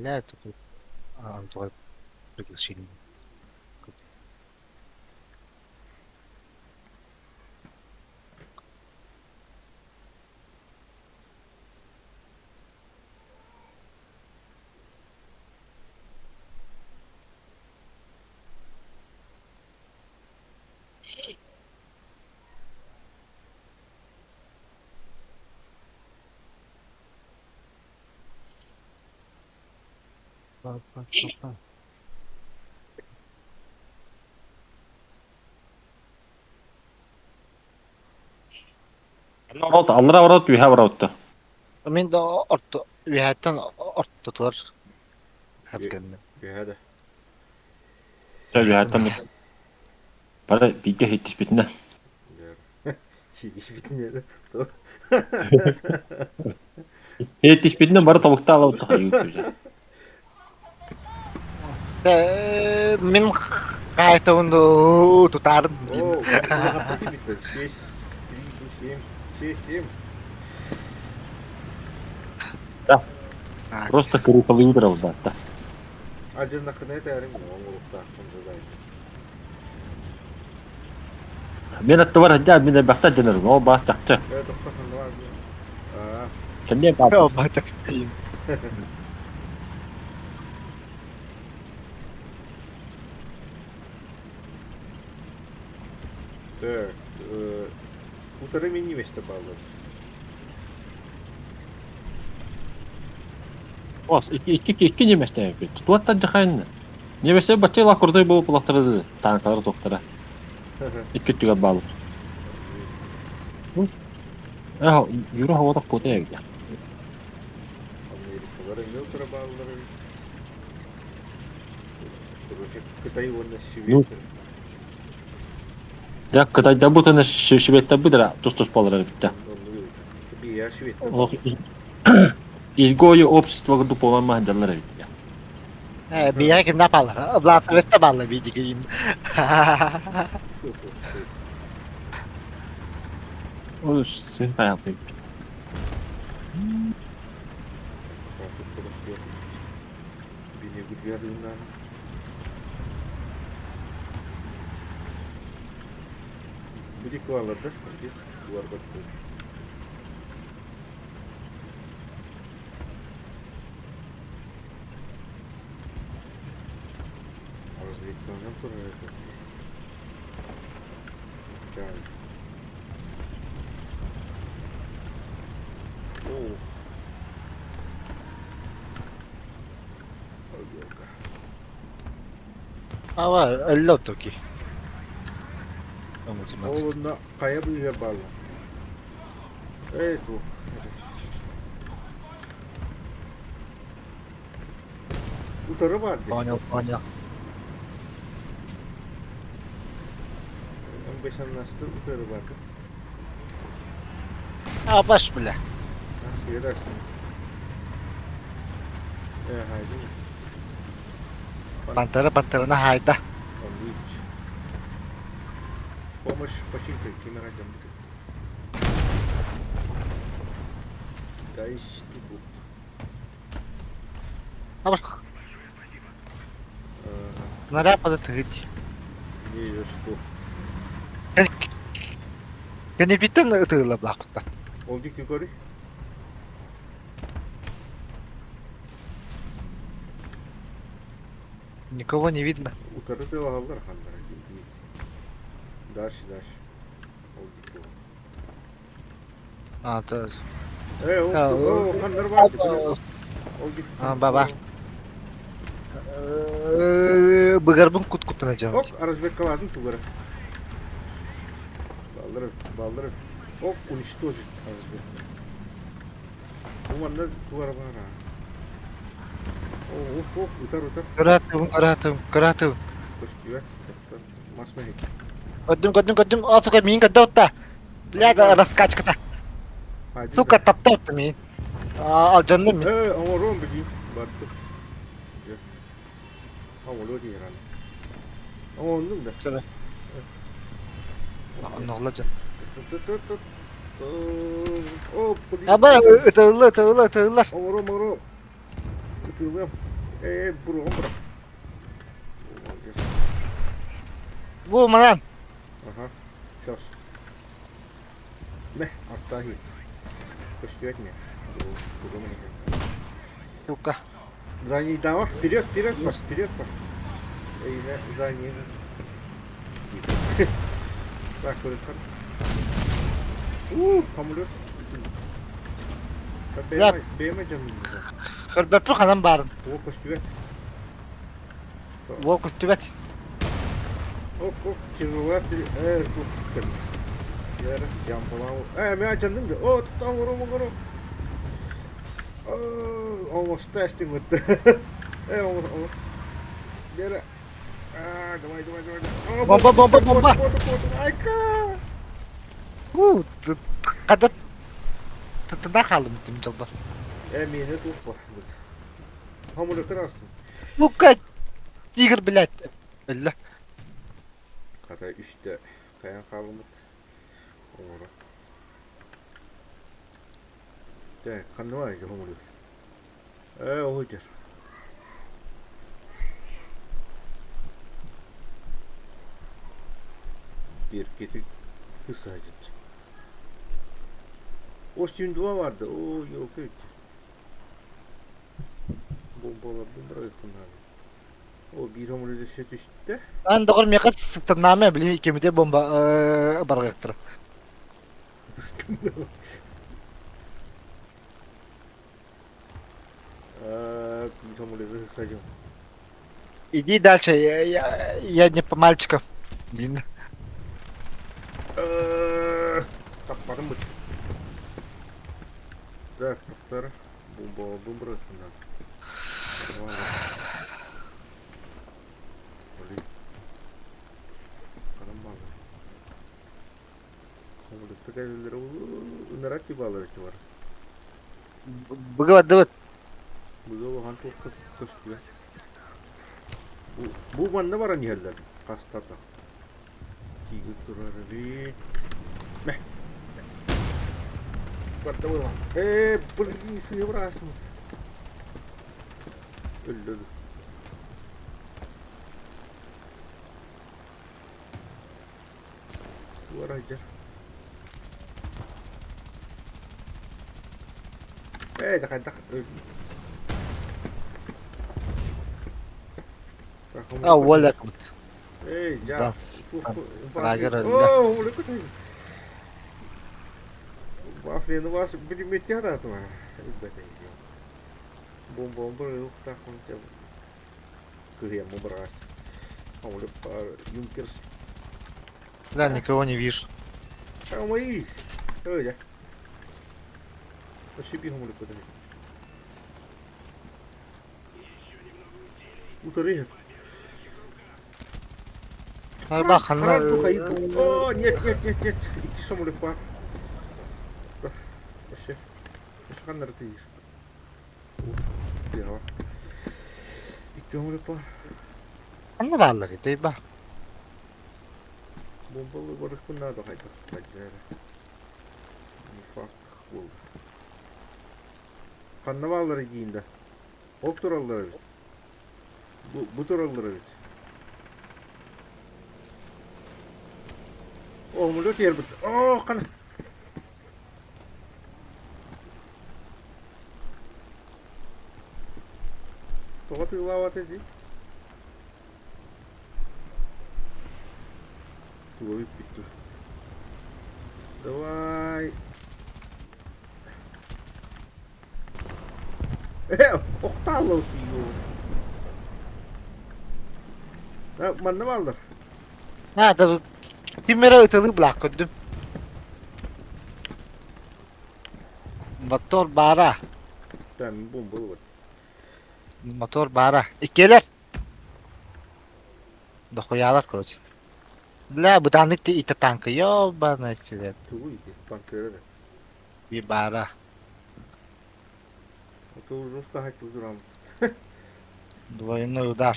Бля, тут Антон приглашение. Па-па-па-па. Аллара аллара барабыт, үөһэ барабыт да. Мин да орто үөһэттэн ортотугар хатгынным. Үөһэ да. Чэ үөһэттэн бары бииргэ иһиттиспитинэ. Сиидиспитинэ Иһиттиспитинэ бары тобуктаах алабыт хайыы Мин хаайтабын тутаарым диин. Да. Просто крысолы ударил да. Адьыннаххына этээриҥ оҥоруохтааххын задание. Мен аттыбар сылдьар, мин элбэхтэ дьанарым, ол баас чахчы. Э, тохтоххун Аа. Сэмиэ баар. Так, утары мин неместе бааллар. Ос, икки, икки, икки неместе эбит. Туоттан дьахайын. Немесе бачча крутой буолуп булахтары танкалар туохтара. Икки өттүгэр бааллар. Э, Юра хоҕотох куота эбит. Америкалар эмиэ утары бааллар эбит. Короче, Кытай уонна Ну, Швеция. дьэ, Кытайдарбыт уонна шведтэрбит эрэ тус-туспалар эбиттэр. Оннук эбит. Бия шведтэр Олох бааллар. изгои общества курдук буолан маһдьаллар эбит. Биһиэхэ кимнээх бааллар? Власовецтар бааллар биидигиин. Ол сын хайалпый. Били куаларда, куарбат Разведканан турар этэ. Оо. Ава, өллө токи. Ол онно хайа быыһыгар бааллар. Эй, туох. Утары баар дии. Понял, понял. 15 утары баар. А, баш, бля. Сиэрэрсин. Э, хайдын. Пантера пантерана хайда. Оннук. Помощь починкой кимера дьаммыт. Китайский тут. А, Снаряд подотгыть. Не, что? Кэнэбиттэн ытыыла блакта. Ол дики көрүй. Никого не видно. Утары тылаһаллар ханнара Дальше, дальше. Ол дики. А, то... Э, ол ханнар бар. Ол дики. А, баба. Быгарбын кут куттана дьон. Ок, разведкаладын тугара. Баллар, баллар. Ок, уничтожить разведку. Бу манна тугара баара. О, ох, ох, утар, утар. Көрөтүм, көрөтүм, көрөтүм. Көстүбэт. Мас мэһик. Көрдүм, көрдүм, көрдүм. О, сука, миин көрдө отта. Бля, раскачката. Сука, тапта отта миин. Алдьанным мин. Э, оҥоруом билиим. Барты. Оҥоруо дииран. Оҥоруом да. Чэ. Онноҕла дьон. О, Аба, ытылла, ытылла, ытылла. Оҥоруом, оҥоруом. Ытыылыам. Ээ, буруоҕум бырах. Бу манан. Ага, сейчас. Мэ, артааһый. Көстүбэт мне. Сука. За ней давай, вперед, вперед, вперед, Эй, за ней. Так, вперед. У, самолет. Бля. Бэйэм дьон. Көрбөппүн ханан баарын. Уол көстүбэт. Уол көстүбэт. Оп, оп, тяжело. Э, тут. Э, мен ачандым да. О, тоқтау, ұру, ұру. Оңоста эстиң өтті. Э, оңор, оңор. Дері. А, давай, давай, давай. Бомба, бомба, бомба. Айка. У, хада тытына хаалым этим дьолбор. Э, мені тух бар. Хамыры красный. Ну-ка, тигр, блядь. Өллө. Хата үстэ хайан хаалыммыт оҥоро. Так, ханна баар хомуруй? Ээ, ол дьэр. Беркети kısacık. O şimdi vardı. O yok et. Bombalar bırakın abi. O bir hamuru düşe düştü. Эн доҕор миэхэ сыптаннаама билим иккимите бомба барҕыахтара. Ыстынды. Bir hamuru hızlıca. Иди дальше, я не по мальчикам. Блин. Таппадым быт. Так, тоқтар. Бомба bırakın Блин. Харам балы. Хамурдыкта кэлэллэр ынырак балар бар. Быгы Быга улахан туохха көстүбэт. Бу бу манна баран иһэллэр хастата. Тиигин турар эбит. Мэ. Барда буолан. Ээ, блин, сыһы быраасым. Өллөдү. Туора дьэр. Ээ, хайдах А, уоля Эй, дьа. Драгер Оо, Вафлины вас билиммиттиһэ Бомба Кыһыаммы быраас. Юнкерс. Да, никого не вижу. А мои. Ой, да. Ошиби хомулукка Утары. Бах, ханна. О, нет, нет, нет, нет. Икки самолет бар. Вообще. Вообще ханнары тиир. Тыаҕа. Икки самолет бар. Ханна бааллар ити ба. Бомбалы барыхпын надо хайдах. Хайдах. Не факт буолла. Ханна бааллар диин да. Ол тураллар эбит. Бу, бу тураллар эбит. О, самолет иһэрбит. О, хана. Тоҕо тыылаабат дии? Туга бүппүт Давай. Э, охтааллау тиийио. Манна бааллар. А, да ким эрэ ытылыы былаах көрдүм. Мотор баара. Там бомба вот. Мотор баара. Иккиэлэр. Дохуялар, короче. Бля, бытааннык ити танка, ёбаный свет. Тугу ити, танкера да. Би баара. Это уже устахать турам. Двойной удар.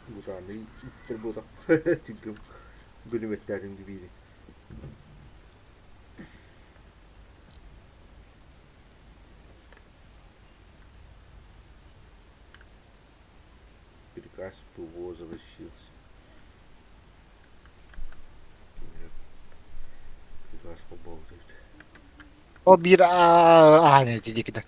Бутааны иттер буотах. Түгүм. Бөлүмөттәрин дибири. Приказ ПВО возвращился. Приказ поболтает. Ол биир аан эти диэкиден.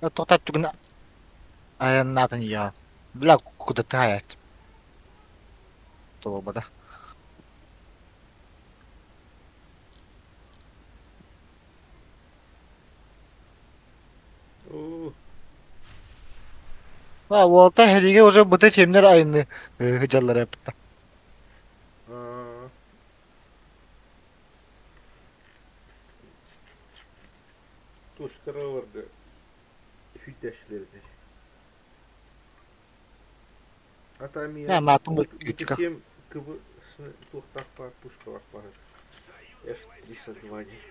Тоқтат түгін айаннатын я. Бля, куда ты аят? Тобада. Оо, А, уолта хелиге уже быты темнер айны жаллар эпта. аа, Тустараларга сүүйтээччилэр Ата Я эмиэ матым бу БТ-7 КБ туохтаах баар пушкалаах баар F-32 диэн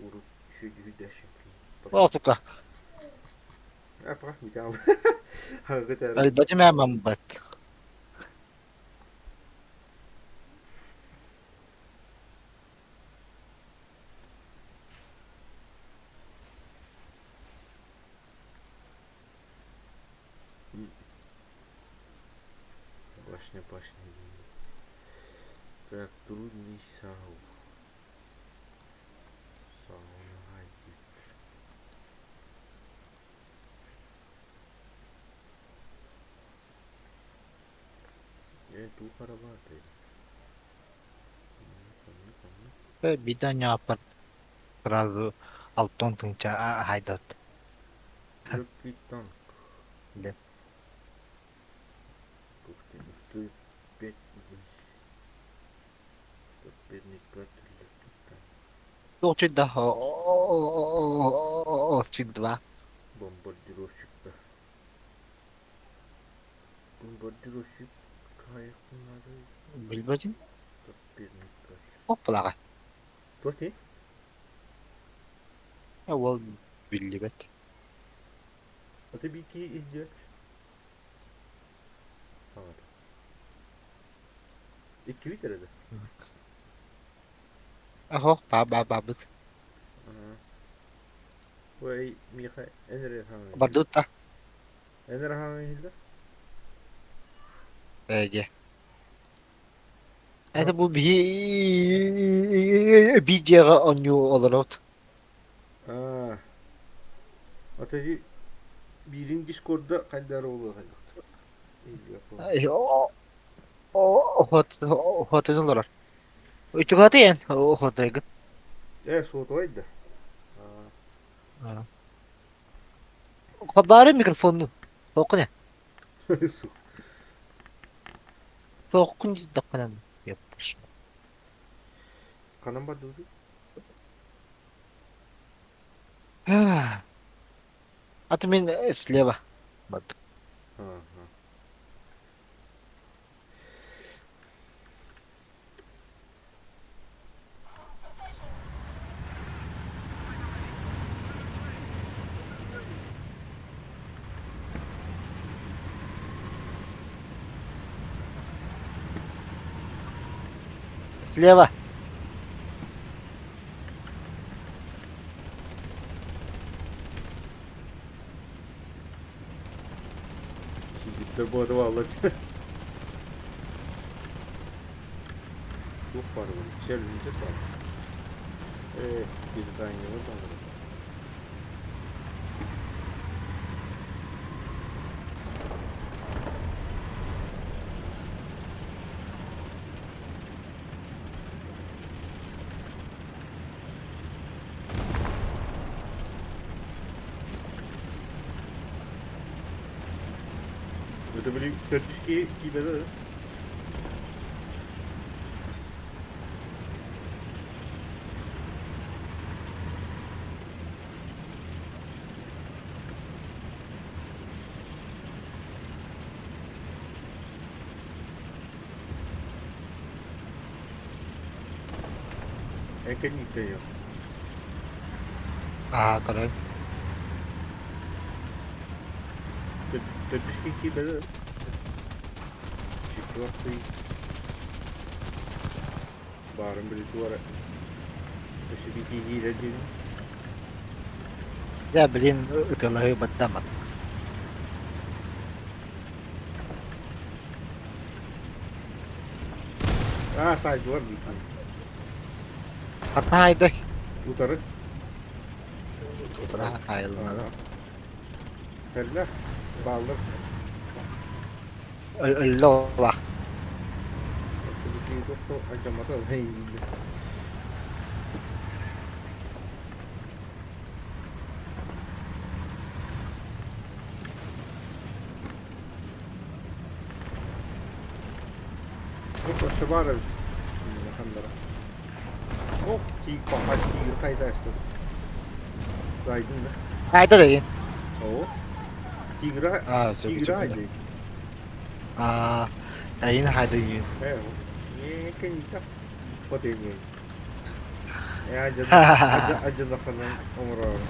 урут сүүйтээччи О, сука. А, металл. Көтөр. Албатым мамбат. Башня, башня. Так, трудный сау. Саунаға дип. Э, туу харабааты. Бидан апар сразу алтон тынча хайдат. Легкий танк. Да. Ух ты, стоит 5 Торпедный катер, легкий танк. Очень да, два. Бомбардировщик да. Бомбардировщик кайфунары Билбетим. торпедный катер. Оппалаға. Туох дии? Ол биллибет. А ты бики идет. Аңата. Икки эрэ Ахо, ба ба ба быт. Ой, Миха, эн эрэ хаҥа Бардутта. Эн эрэ хаҥа иһиллэр? Эге. Это бу би видео оню олорот. Аа. Ата ди биирин Дискорда хайдары буолуо хайдах. О, хот олорор. Үчүгаты эн, хотойгын. Ээ, суотугай да. Аа. Хабары микрофонун. Тоқын. Су. Тоқын даққанан. Яппаш. Ханан бардыбыт? А ты мен слева. Вот. Аа. Слева. Киирбиттэр буолата бааллар. Туох баар буолуй? Чэлинчэ баар. Ээ, Британияҕа баҕар. Это били төрдүс киһи киибэтэ да. Эн кэнниттэн Аа, короче. Төрдүс киһи киибэтэ да. Четвертый. Баарын били туора. Өссө битиилиирэ диэн. Я, блин, ытыалаһыы баттаммат. Аа, саайдылар битии. Хатаайды. Утары. Утары хаайыллана. Кэллэ. Бааллар. Өллө олах. Хайда дэгин? Тигра, Аа, сөп тигра сөп. дии. Аа, эйин хайда дигин. Ээ, кэнниттэх потенген. Адьынаханан оҥороор.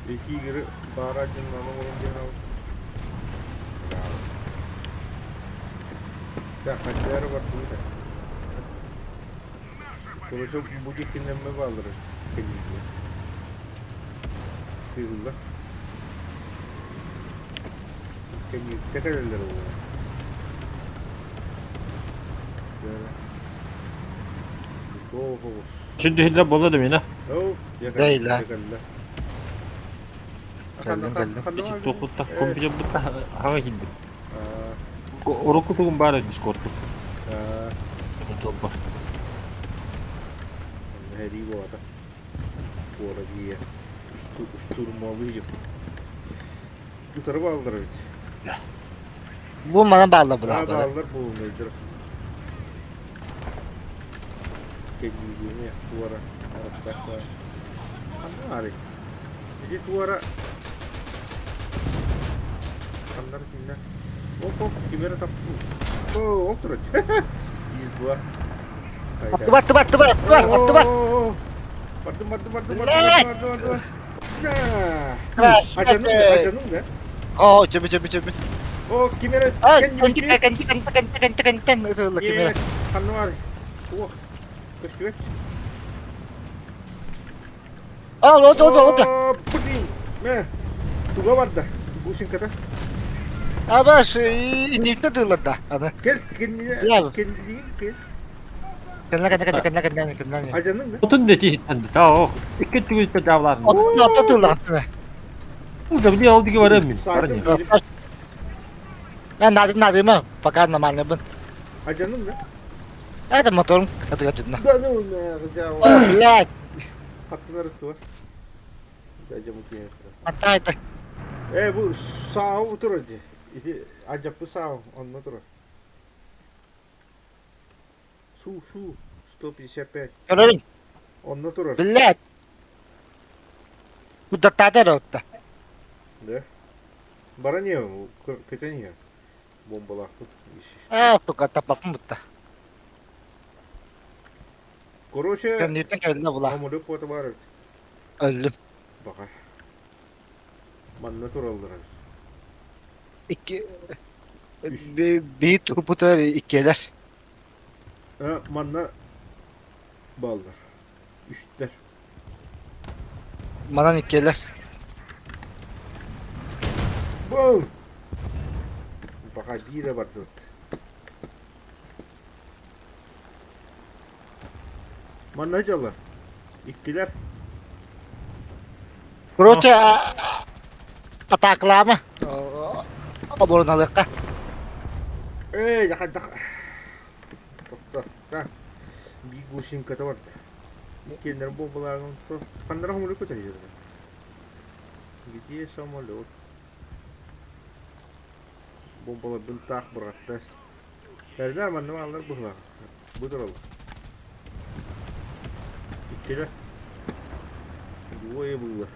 Тигры баара адьыннан оҥорон диэн ал. Ханчары бардыбыт. Короче, бу диккиннэммэ бааллар кэннигэ. Тыылла. Кэнниттэ кэлэллэр уол. Şimdi буолла да мина. Бэйла. Кэллин кэллин. Тухутта компьютер бутта хаҥа киирбит. Урукку тугун баар Дискорду. Толбор. Һэрии буолата. Куора дии. Штурмовый. Утары бааллар эбит. Бу манан бааллар Аа, булаабары. бааллар буолунайдар. Кэнниигини туора арахтаах Ханна баарый? Ити туора ханнар кинилэр? Оп оп ким эрэ таптыы. Оо, ол турар. Из два. Аттыбар, аттыбар, аттыбар, аттыбар, аттыбар. Бардым, бардым, бардым, бардым, Блядь! бардым, бардым. Крас, Адьаның да, адьаның да. Оо, чөбү, чөбү, чөбү. О, ким эрэ А, кэннибит кэнти, кэнти, кэнти, кэнти, кэнти, кэнтэн ытылла ким эрэ. Ханна баарый? Уох, көстүбэт. Ал, от, от, от. О, блин! Мэ, туга барда? Бусинката. Абаш, инниктэ тылларда. Аны. Кэл, кэннинэ, Бля. кэннилиин кэл. Кэннэ, кэннэ, кэннэ, кэннэ, кэннэ, кэннэ. Адьаның да. Отун да тиһиттэн таа. Икки түгүстэ жаалаарын. От, от тыллар. Да били ол диги барам мин. Баран. Я надо, надо, ма, пока нормально был. Адьаның да. Это мотором отгадно. Да ну, нахуй, Блядь, Хаттылар туар. атай, это. Э, бу сау турар дии. Ити адьаппы сау онно турар. Су, су, 155. Көрөбүн. Онно турар. Блядь. Кудаттаата эрэ Да. Баран иһэм, көтөн иһэм. Бомбалаахпыт. Аа, сука, таппаппын бутта. Короче, Кэнниттэн кэллэ була. самолет пуота баар эбит. Өллүм. Баҕар. Манна тураллар эбит. Икки биир турбутар иккиэлэр. Э, манна бааллар. Үстэр. Манан иккиэлэр. Бум! Баҕар биирэ бардыбыт. Манна дьаллар. Иккилэр. Короче, атаакалаама. Обороналыахха. Эй, хайдах. Тохто. Да. Биир гусинката барда. Иккиэннэрин буолбалааҕын ханнара хомурук көтөйөр. Где самолет? Бомбаларбын таах быраҕаттаас. Эрдэ манна бааллар быһылаах. Бу тураллар. Иккилэр. Двое было.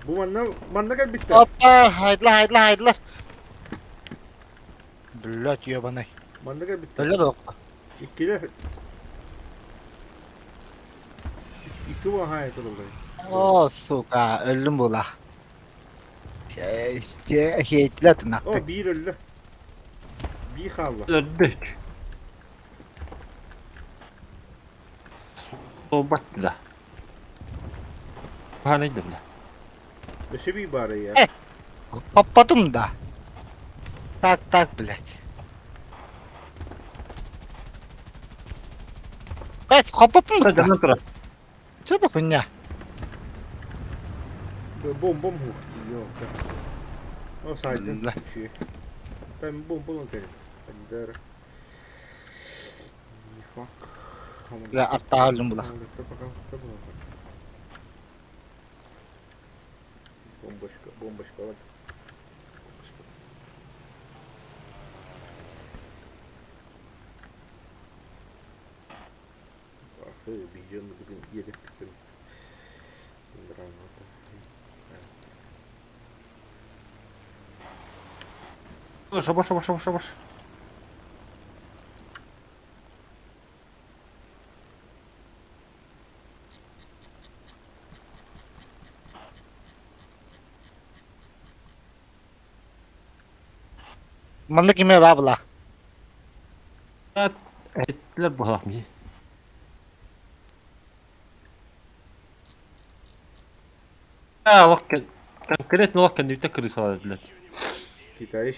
Бу манна манна кэлбиттэр. Опа, хайдылар, хайдылар, хайдылар. Блядь, ебаный. Манна кэлбиттэр. Өллө да Иккилэр. Икки буоһаайа тураллар. О, сука, өллүм була. Хейтилер О, тынакты. биир өллө. Бии хаалла. Өлбүт. Суолбат да. Хаанайда бля. Өссө бии баар я. Э, попадум да. Так, так, блядь. Блядь, хопопум да. Дьонон турар. Что за хуйня? Бомбом ух ёлка. О, сайдын. Да. Там бомбалан кэлин. Андер. Не факт. Бля, артаалым була. Бомбочка, бомбочка, вот. Ахы, бейжен бүгін елеп біттім. Граната. Шабаш, шабаш, шабаш, шабаш. Манна киме баа була. Эттилер буолах ми. Олох конкретно олох кэнниттэн крысалар блядь. Китайш.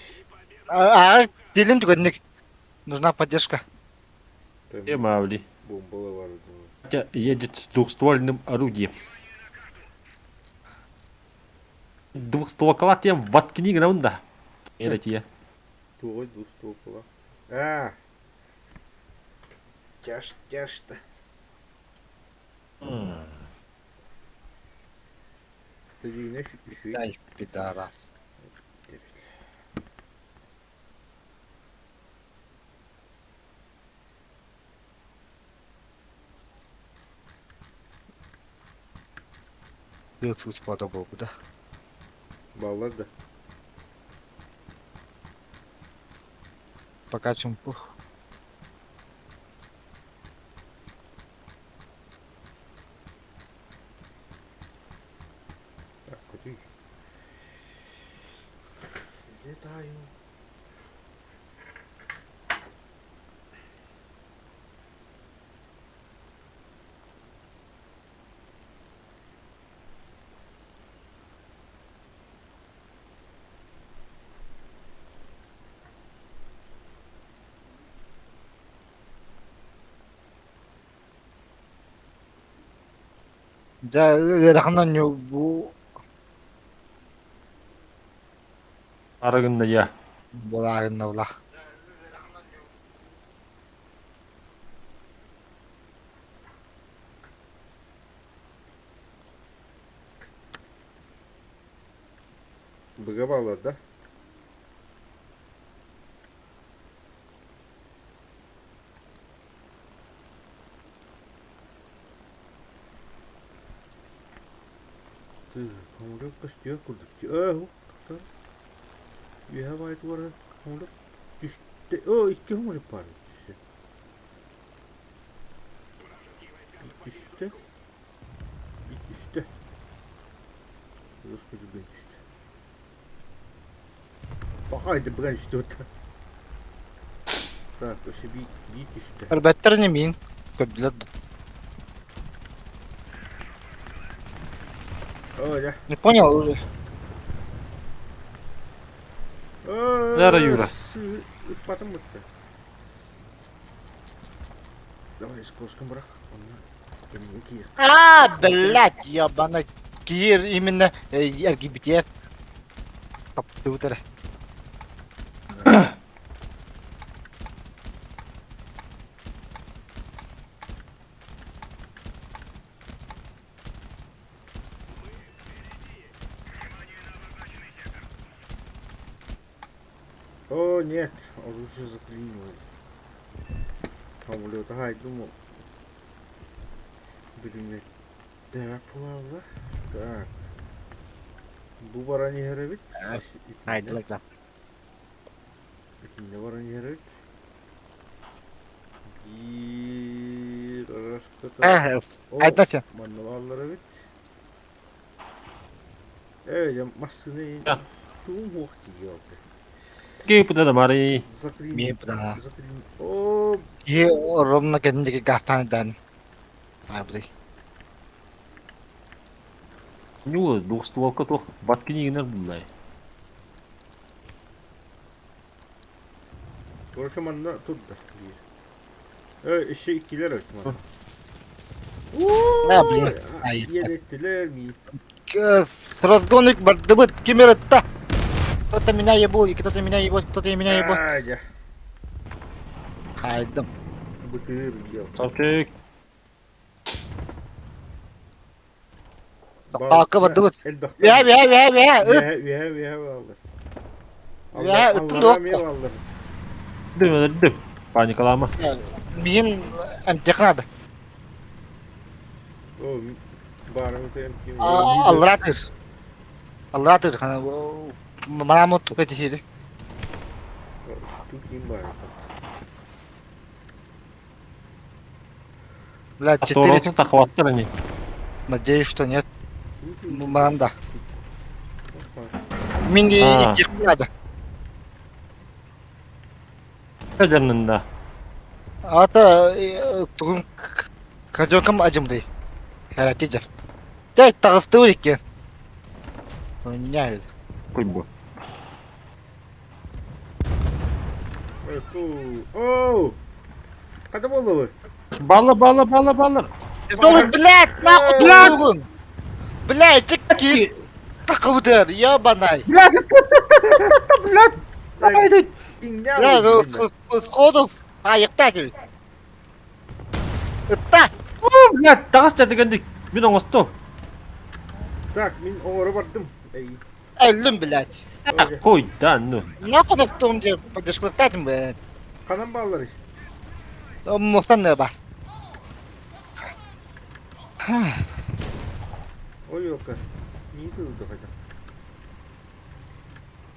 А, делим түгэнник. Нужна поддержка. Мавли. Бомбала бар. Едет с двухствольным орудием. Двухстволкала тем воткни граунда. Это те. Туой двухстволкала. А. Тяж, тяж-то. Ай, пидорас. Тыл подобал да. Баллар да. Пока чумпу. Так, куда? Летаю. Дьэ, ыараханан бу Арыгынна я. булаагынна була. Быга баллар да? Хомурuk көстүө курдук. Э, Үһэ баайт уора хомурuk түстэ. О, икки хомурuk бар. Түстэ. Түстэ. Түстэ. Господи, блин, түстэ. Бахайды бүгін түстэ отта. Так, өсө би би түстэ. Өрбөттөр не мин. Көбдүлэр да. О, я. Не понял уже. Зара Юра. Потом вот. Давай с коском брах. А, блядь, ебаный кир именно РГБТ. Топтутер. О, нет, оружие заклинило. Хамлет, ага, думал. Блин, так, плавно. Так. Бу барани херебит. Айдылык. Итинне барани херебит. Биир араската. Айда сен. Манна баллар эбит. Эй, я массыны. Да. Туум хуох тиийэ. Кипыта Мари. Миэ буда. Заклин. О, Киһи ровно кэнниги газтаан дан. Аабый. Ну, двухстволка туох баткинигинер буллай. Короче, манна турда биир. Э, еще иккилер өтмө. А, блин. Ай. Иэдэттилэр мии. С разгону бардыбыт ким ырытта? Кто-то меня ебул, и кто-то меня ебет, кто-то меня ебет. Аа, дьэ. Хайдым. Бытыр ел. Савчик. Тоқтаакка бардыбыт. Элбэхтэр. Үһэ, үһэ, үһэ, үһэ, ыт. Үөһэ, үөһэ, үөһэ бааллар. Үөһэ, ыттын Аллара дуо? эмиэ бааллар. Дым, дым. Паникалаама. Миин эмтиэххэ наада. О, баарым тем ким. Аллара тыр. Аллара тыр. Маламут петисири. Ту ким баар. Блядь, четыре. Аторасы тахваттар они. Надеюсь, что нет. Манда. Мин А. итиэххэ наада. Жаннында. Ата тугун кадёкам ажымдый. Харатиджа. Чай таҕыстыбыт иккиэн. Унньаа Куйбу. Оо! Хата буоллубут? Балла, балла, балла, балла. Жолы, блядь, нахуй тугун! Блядь, ки тахыбытыр, ебаный. Блядь, блядь. Давай, Бля, ну сходу айыкта тебе. Ытта! Блядь, таҕыс дьадыгандык. Мин оҥосту. Так, мин оҥоро бардым. Эй. Өллүм, блядь. Кой, да, ну. Нахуй в том же подешклыктатым, блядь. Ханан бааллар? Муфтан не бар. Ой, ёка. Мин кылды хотя.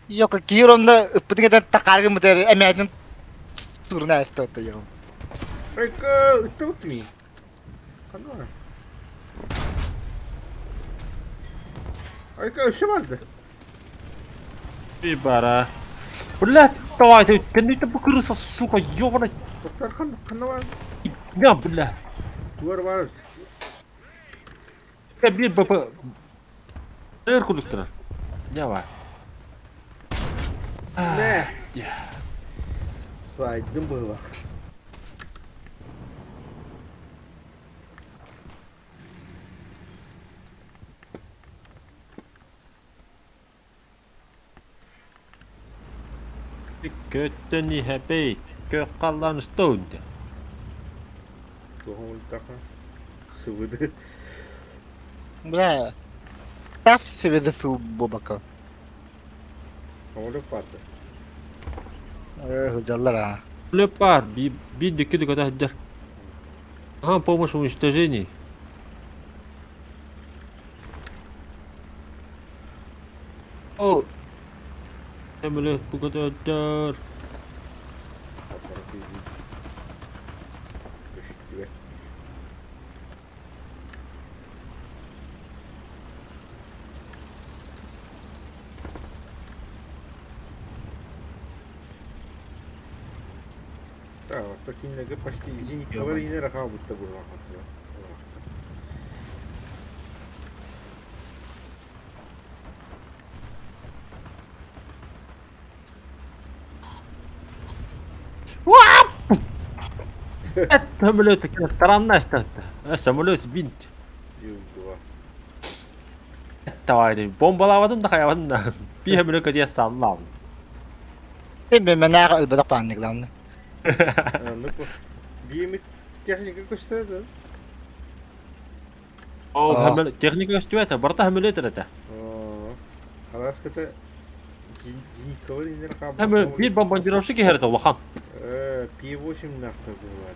Йока киромда ыппытыҥ тахааргын бутэр эмээтин турна эстотто йом. Айка, ыттабыт ми. Ханна? Айка, өссө барды. И бара. Блядь, давай, ты, ты бу крыса, сука, ёбаная. Доктор, ханна, ханна бар? Я, бля. Туар бар. Я бир БП. Ыр кудуктара. Давай. Нэ. Сайдым было. Көттөн иһэпэй, көх халлаан устуунда. Туһун Сывыды. Бля, тас себе дафил бобака. Оҥоро барды. Жаллар а. Лепар, би би дикки диката хаджар. Ага, помощь в уничтожении. О! Самолет бугатар. Так, вот кинилэргэ почти зениткалар иинэр хаалбытта буоллахтара. Самолет таранна Самолет сбинт. Югва. Давай, бомбалаабатым да хайабатым да. Би самолет кадия саллам. Мен менәҕэ өлбөтөх тааннык главное. Ну, биэмит техника көстөр да. О, техника көстүөтэ, барта самолет это. Араас кыта зениткалар иинэр хаалбыт. Bir бомбардировщик иһэрэтэ улахан. P8 нахта буолла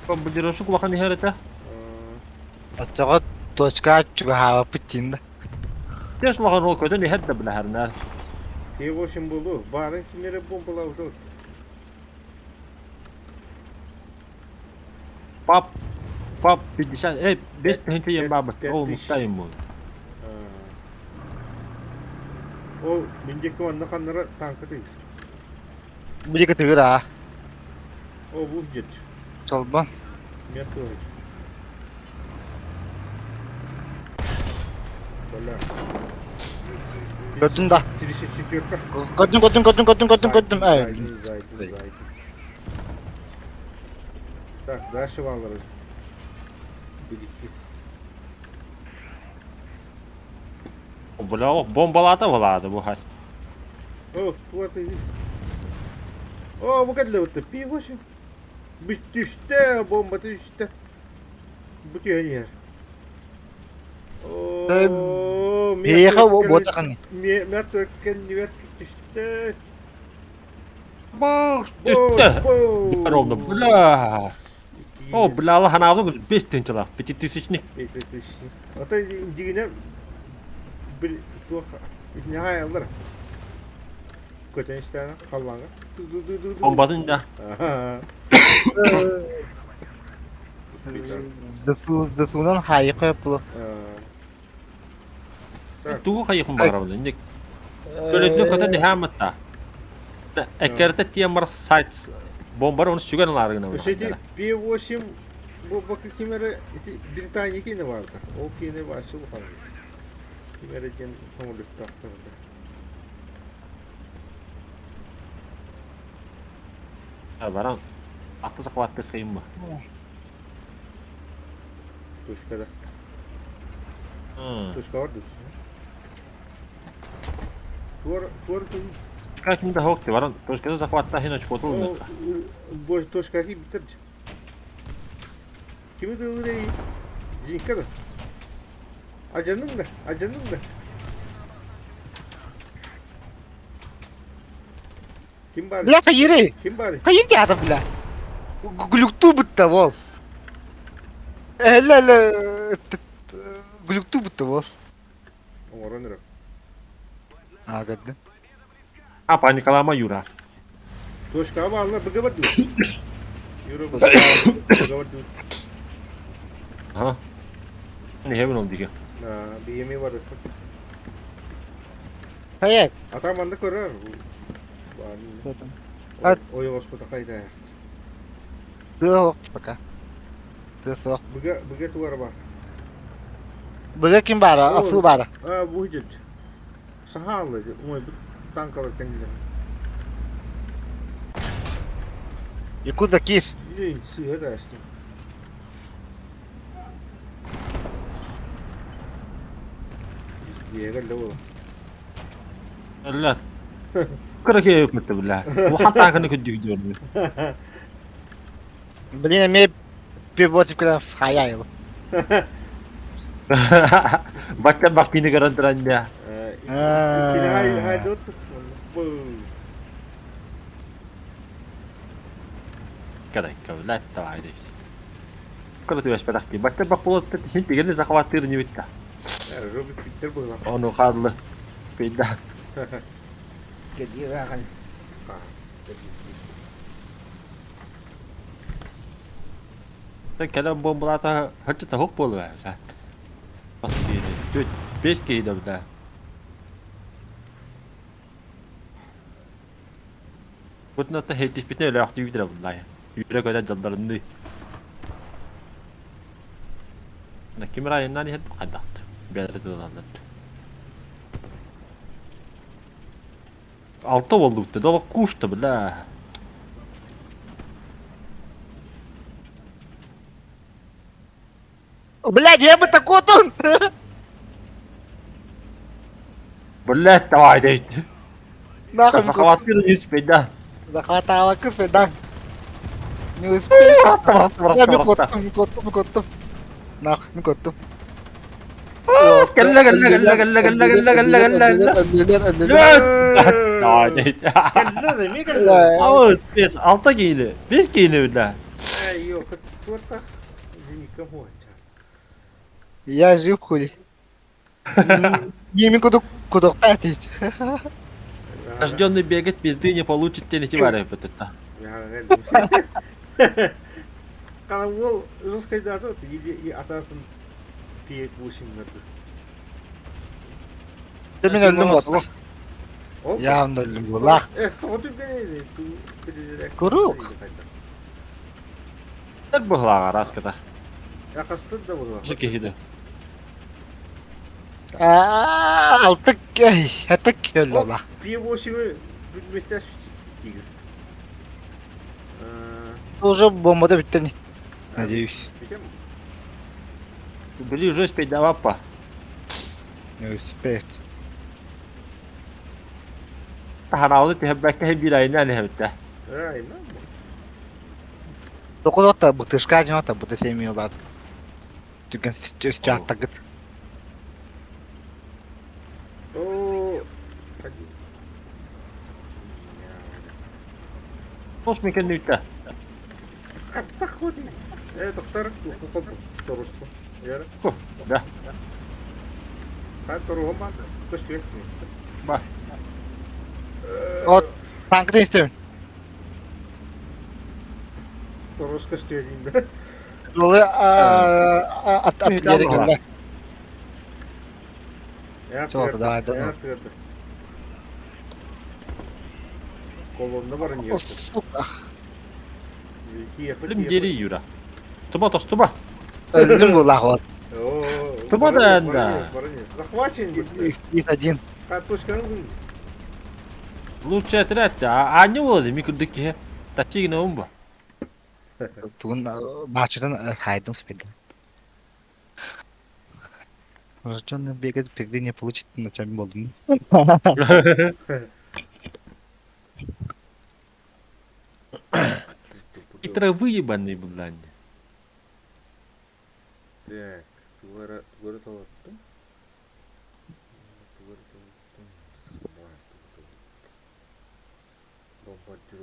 Бомбардировщик улахан иһэрэтэ. Оччоҕо точка чугаһаабаппыт диин да. Тес улахан ол көтөн иһэр да билэһэрнэр. P8 буолу. Баарын кинилэри бомбалаабыт. Пап пап 50 э 5 тыһыынча ен баабыт. Ол муктайым бу. Ол мин диэки манна ханнара танка тыыр. Били тыыр аа. О бу дьет. Чолбон. Мен туох. Бля. Көрдүн да. 34 Көрдүм көрдүм көрдүм көрдүм көрдүм көрдүм. Эй. Зайдым, зайдым. Так, дальше баллары. Бидикки. Бля, бомбалата балаады бу хай. О, вот и... О, бу кэллэ вот пи-8. Бүттүстэ, бомба түстэ. Бу түһэн иһэр. О, Биһиэхэ буотахан. Миэхэ кэннибэр түстэ. Бах, түстэ. Ровно, бля. О, бля, Аллах анаабы бес тыһыынчалаах, пятитысячник. Пятитысячник. Ата дигинэ бил туох итинэхэ айаллар. Көтөн истэҕэ халлааҥҥа. Бомбатын да. Засунан хайы қойып Тугу хайыхын баҕарабын инник. Көлөтүнө көтөн иһааматта. Эккерте тиэмэр сайт бомбар оны сүгэн ылаары гына Ити P8 бу бакы ким эрэ ити Британия киинэ баарда. Ол киинэ бааччы улахан. Ким эрэ диэн хоҥолуктаахтарда. Баран аты захватты кыйын Тушкада. Тушка бар дуу? Туор туор Как да хокты баран точкада захватта хин очкотул. Бо точка ки битер. Кими дылырей? Жинка да. Ажаның да, ажаның да. Ким бар? Бля, хайыры. Ким бар? Хайыр диата, бля. Глюкту бутта бол. Эле глюкту бутта бол. Оҥорон эрэ. А, көрдүм. А паникалама Юра. Точкаҕа бааллар быга бар дуу? Юра быга бар дуу? Ага. Не хебин ол диге. Биеми бар. Хайа. Ата манна көрөр. Ойоҕоспута хайда. Тыа пока. Тыа суох. Быга быга тугара бар. Быга ким баара? Асыл баара. А, бу идет. Сахалы, ой, танкалар кэннилэр. Якуза кир. Блин, сыа да Дьиэгэр да буола. Ла. Кыракы өкмөттө бля. Улахан танканы күддүк диөрдү. Блин, эмиэ пивотик куда хая его. Бачча бакпины көрөн туран да. Иккини хай Кадайка, бля, давай дейс. Кыра түбэспэтэх дии. Бачча бак буолат хин тигерни захваттыыр нибитта. Ону хааллы. Пейда. Кэлэн бомбалаата хаччыта хук буолуа. Бас киһи. Түт, бес киһи да бля. Бутната хейтиспитне өлөөхтүү бүтүрэ буллай. Үөрэ көтө дьалларынныы. Ким районнан иһэр хайдахт. Бэлэр тылалар. Алта боллукта, долок кушта, бля. Блядь, я бы такой тут! Блядь, давай, дейт. Нахуй. Захватил не успеть, да. Захватала кыфы, да. Не успеешь. Я мен коттум, коттум, коттум. Нахуй, мен коттум. Кэллэ, кэллэ, кэллэ, кэллэ, кэллэ, кэллэ, кэллэ, кэллэ, кэллэ. Давай, дейт. Ауыз, бес, алта киили. Бес киили, бля. Я жив хули. Мен кудук кудукта дейт. Рожденный бегать пизды не получит тени тивары это. Ол жесткайдаты ататын пиек бусин Мен өлдүм вот. Явно өллүм Куруук. Быһылааҕа араската. Хастыр да буолла. Киһи да. Алтык, хэтик өллөла. Пи-8 бүлмэстэ тигр. Уже бомбада бүттен. Надеюсь. Били уже успеть да папа. Не успеет. Таһараалы түһэрбэккэ биир айынан иһэбиттэ. Токулота бытышка дьонота быты семьялар. Түгэн чааттагыт. Тос мекен нүттэ. Доктор, торуску. Да. Бар. От танкты истебин. Торус көстүөдүүн да. Олы ат ат Чолото давай да. Колонна барын yerdi. Сука. Билим дери Юра. Туба тостуба. Өллүм булах вот. Туба да да. Захвачен. Есть один. Картошканы Лучше отряд. А не болды микрдык ке. Тачигина умба. Тугун бачыдан хайдым спиди. Рожденный бегает впереди не получит ночами болдум. Хитро выебанный блядь. Так, тугара тугара талаттым. Тугара талаттым.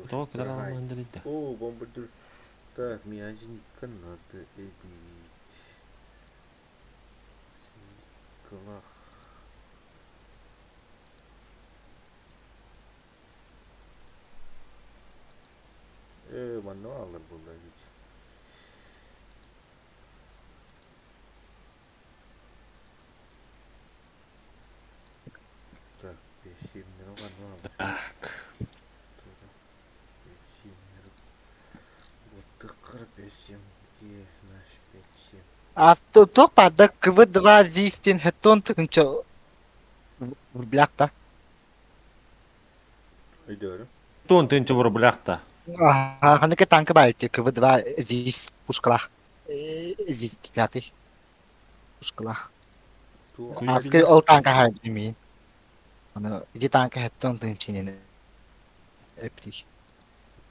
Тоҕо кытар алмаан О, бомбардир. Так, миажникка надо эбить. Клах. Манна алар буолла эбит. Так, Так. А то пада КВ-2 зистин хеттон тыгынча в рублях та. Өйдөрү. Тон тынча в рублях та. Ага, ханыка танка баайты КВ-2 зис пушкалах. Зис пятый. Пушкалах. Аскы ол танка хайды мин. Аны иди танка хеттон тыгынчинен эптих.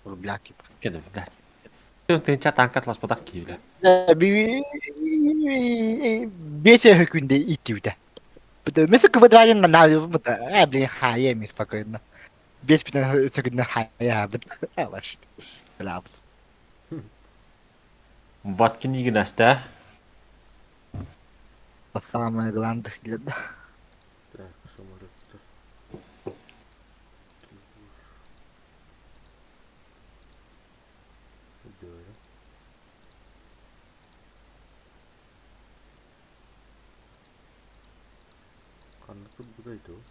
В рублях кип. Кеде блядь. Тон тынча танка атласпатак кийле. Бесе хөкүндө иттибите. Mesela КВ-2 на на блин хая ми спокойно. Бес бүтүн сөкүндө хая бит. Алаш. Бла. Ваткин игнәстә. Самое главное для Так, самолеттер. Өйдөрү. Ханнык будайды ол?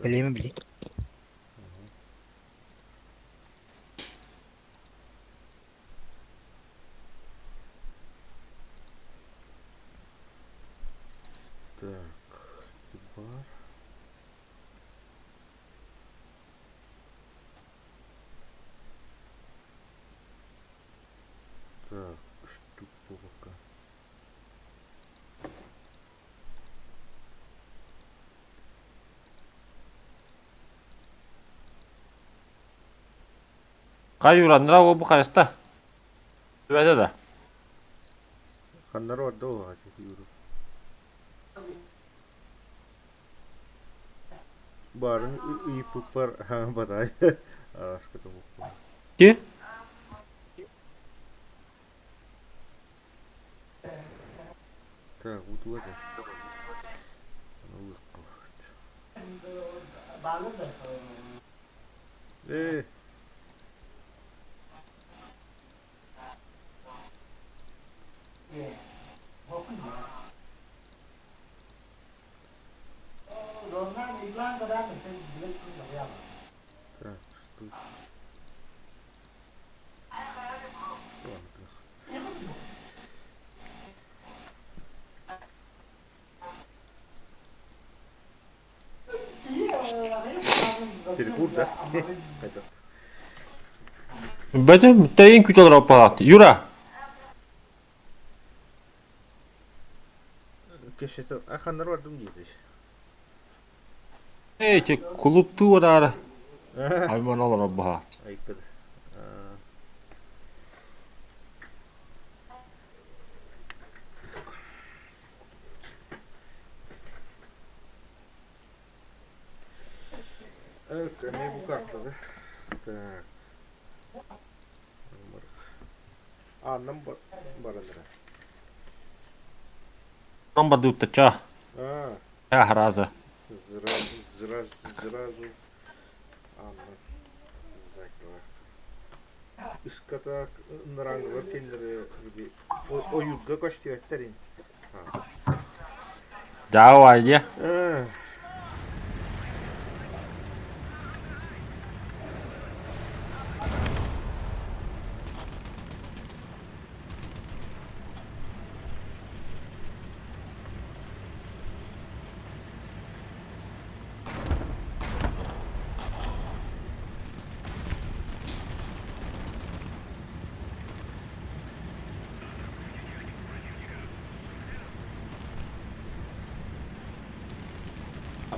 Билеме били. Так, бар. Так, штук пока. Кай Юра, нра бу кайста. Түбәдә да. Ханнар бар да ол юру. Барын ыйыппыппар батай. Араската букку. Ки? Так, вот в это. Так, тут. Перекур, да? Пойдет. Бэтим тэйин күтэ олорор палаат. Юра! Кешете аханнар бардым диэтиш. Эй, те клубтуу бараары. Айман олорор баһаат. Айыппыт. Evet, эмиэ бу картада. Так. Ааннан баранара. Там бардыытта ча. А, Раза. Зразу, зразу, зразу. Ааннан закрывать. Ыската ыныраңылар кенлери ойуурга көстүбэттэр ини. Давай, де.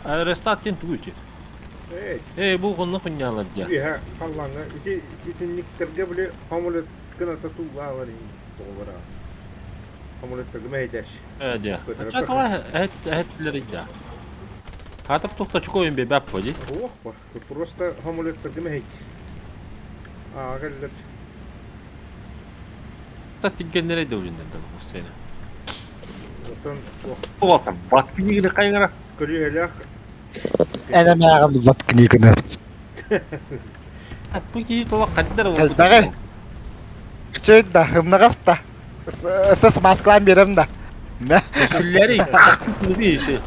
Арестат диэн тугуй ити? Эй, Эй, бу онно хунньаалар дьэ. үөһэ халлааҥҥа ити итинниктэргэ били самолет гыната туулаалар иһин тоҕолоро. Самолеттарга мэһэйдээш. Ээ дьэ. Ачча тоҕо эһэттилэр да. Хаатар туох очко биэрбэт дии. Суох ба. Просто самолеттарга мэһэйд. Аа кэллэр. Та тиггэннэрэй да үлүннэр да сцена. Оттон туох Туох бат книгини хайгара. көлүөһэлээх Эн эмээҕин бат книганы. Ат бу киһи туох хаддар Элбэҕи. Үчүгэй да, ымнаҕас да. Өссө смазкалаан биэрэм да. Мэ. Сүллэри. Видишь.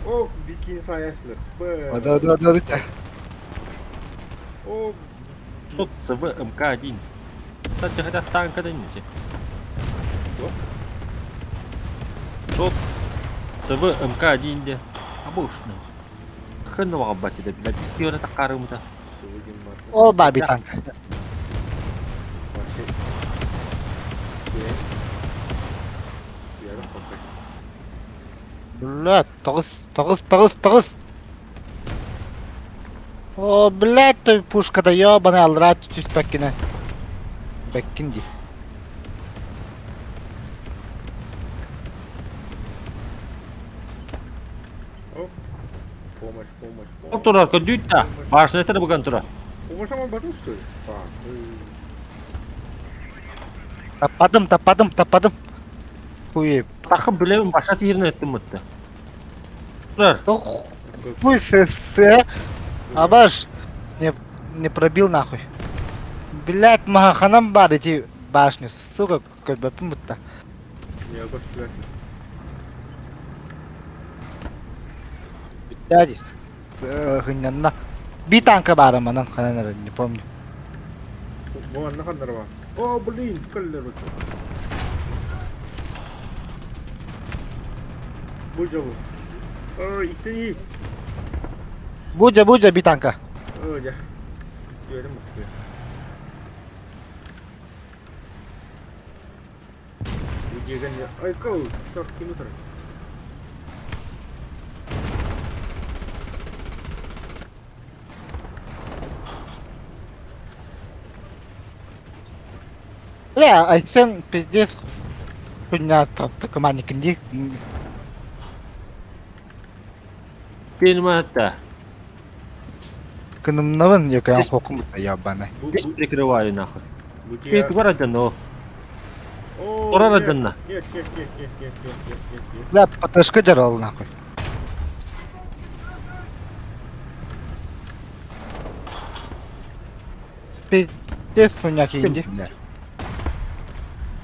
О, бикини саясылар. Да, да, да, да. О, Тут СВ МК-1. Кстати, хотя танка да не Тут СВ МК-1 де. Обычно. Хреново бати да, блядь. Киора такарымыта. Ол баби танк. Блядь, тоҕус, тоҕус, тоҕус, тоҕус. О, блядь, той пушкада ёбаный аллараа түспэккинэ. Бэккин дии. Помощь, помощь, помощь. Турар, көдүүт да. Башнетер буган турар. Помощь ама батыл что ли? Таппатым, таппатым, таппатым. Хуй. Тахы билебин баша тиирин эттим мытты. Турар. Хуй с Абаш не, не пробил нахуй. Блять, маханам бар эти башню, сука, көрбөппүн бутта. Не, көстүлэр. Блядь, хыннанна. Би танка баара манан ханан эрэ, не помню. Бу манна ханнар бар. О, блин, кэллэр Бу дьолу. Ой, иттени. Будя, будя, би танка. Ой, дьэ. Үөрүм бахтыа. Бу дьиэгэн Ай, кол, так, ким утар? Бля, Айсен пиздец хуйня такоманникин дии. Пенма это. Кынымнабын, якаян хокум бутта ябаны. Весь прикрываю нахуй. Бу Ты дьиэ... тугар адьан О, Турар нет, адьанна. Нет, нет, нет, нет, нет, нет, нет, нет, нет. Бля, ПТшка жарал нахуй. Тест хуйня киинди.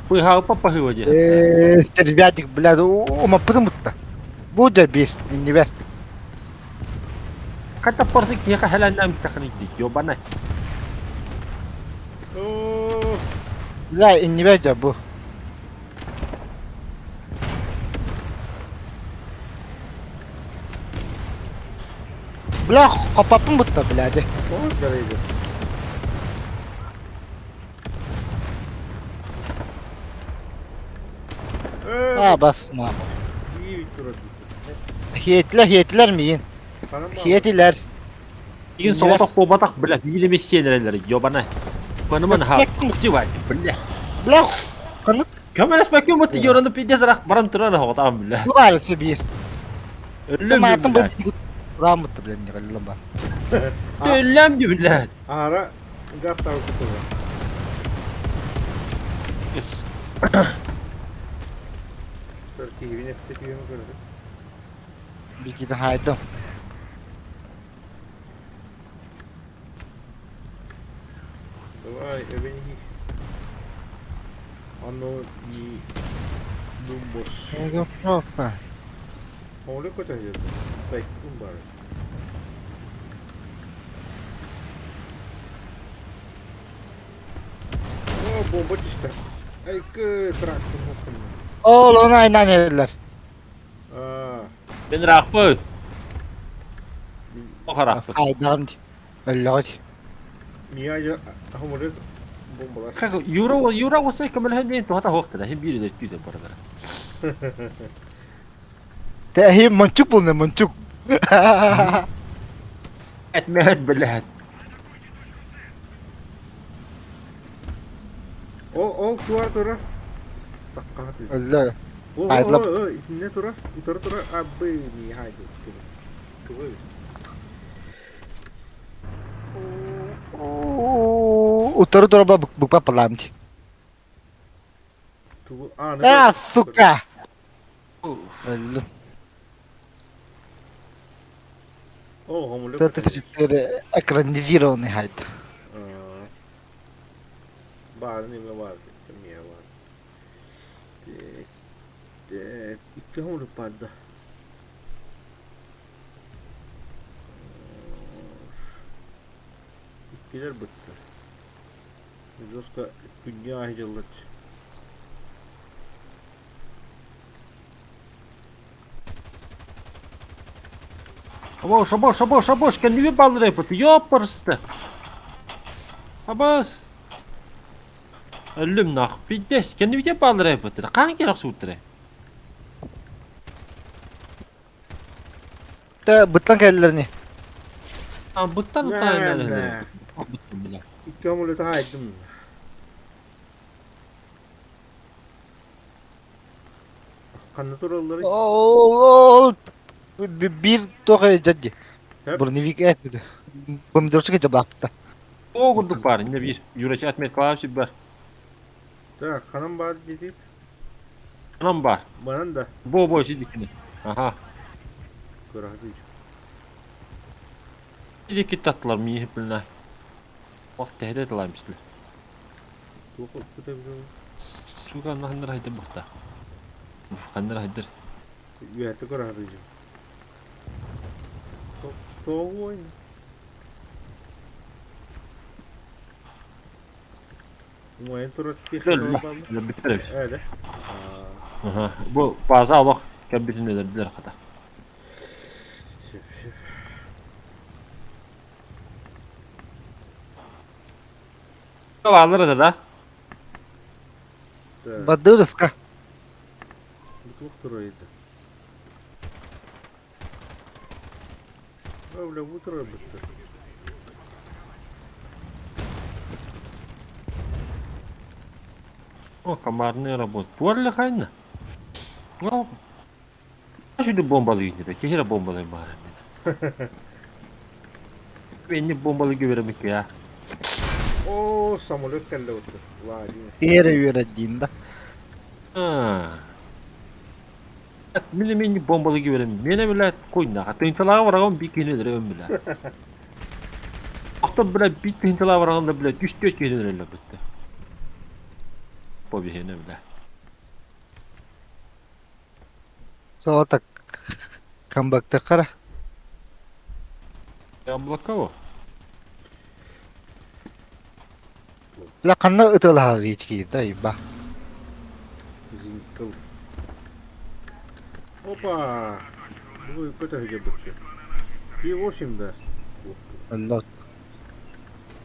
Быһаалпа паһыва диэн. Э, стервятник, блядь, умаппытым бутта. Бу да бир, иннибэр. Хата порсы киһиэхэ хэлэннээн бүттэххин дии, ёбанай. Оо, Бля, иннибэр дьэ бу. Бля, хоппаппын бутта, блядь. тоҕо дьарыйды? Э, А, бас, на. iyi турар. Хиэтилэр, хиэтилэр миин. Ханан баалар? Хиэтилэр. Игин соҕотох буолбатах, блядь, биир эмэ сиэнэрэлэр, ёбанай. Маны-маны ха, дивай, бля. Бля, ханнык Көмөлөспөккө мут юраны пиздец ырах баран турар оҕотоон, бля. бу баар өссө биир. Өллөм Маатын бу бля. Урааммытта, бля, не галлам ба. Өллөм бля. Аара газ табы кутула. Киһибин эппит үөмэ көрдүм. Бикини хайдым. Давай, эбени. Оно не думбос. Оңлы көтөһү. Тайкун бар. О, бомба түстэ. Айкы трактор хоккун. Ол оны айнан ерлер. Аа, Мен рахпыт. Ох рахпыт. Айдам. Өллөҕөт. Мия я хомурет бомбалар. Как Юра Юра болса көмөлөһөн диэн туһата хуохтара. Хим биир өттү бардар. Тэһи мончук булна мончук. Этмэт блядь. Ол ол туар тура. Таккаат. Өллө. О, Айдлап. о, о, итинне тура. Утары тура абы ми хайды. Кыбы. Утары тура буква паламти. Тугу а, А, сука. Өллүм. О, хомурет. Т-34 экранизированный хайд. Бар неме бар. Мия бар. Так, икки хомурет барда. Иккилер бытты. Жестко күнне айдылыт. Абош, абош, абош, абош, кэнниби баллырайбыт. Ёппырысты. Абас. Өллүм нах. Пиздец, кэннибите баллырайбыт. Хаан керек сууттара. Тэ быттан кэллэрни. А быттан Нэ, утаан нэ. Быттан бля. Икки хомурет айдым. Ханна тураллары? Ол биир туох дьадди. Хэп. Броневик этмedi. Помидорчик жабаапта. О курдук бар, инне бир. Юрачы отмет клавиш бар. Так, ханан бар дедик. Анам бар. Банан да. Бо бо сидикини. Аха. Көрәһәді. Сидики таттылар мии билна. Вакыт тәһәдә тылар мисле. Туох көтәбез. Суга нахнар хайдыр бухта. Ханнар хайдыр. Үәтә көрәһәді. Тоой. Уайын турат Лә, лә, биттер. Әле. Аха. Бу база алак кәббитин билер хата. Шөп, шөп. Алыр да да. Так, Бадырыска. Туох турар иде. Бля, бу турар битте. О, комарные работы. Туарлы хайна. Ну, Şunu bombalı yüzüne. Kehire bombalı bari. Beni bombalı güveremek ya. О, самолет кэллэ отыр. Ладно. Тиэрэ үөрэ да. Ha. Мені мені bombalı güverem. Mene bile koyun da. Tınçalağı var ama bir kene lira ön bile. Сорохтор, блядь, биир тыһыынчалаах бараҕаллар, блядь, үс-түөрт киһини өлөрөллөр бытта. По биһиэнэ, бля. Сол так камбактахара. Яблоко. Бля ханна ытылаһар ички да иба. Зинкл. Опа! Бу көтөһүгэ бүттү. Ти-8 да. Лот.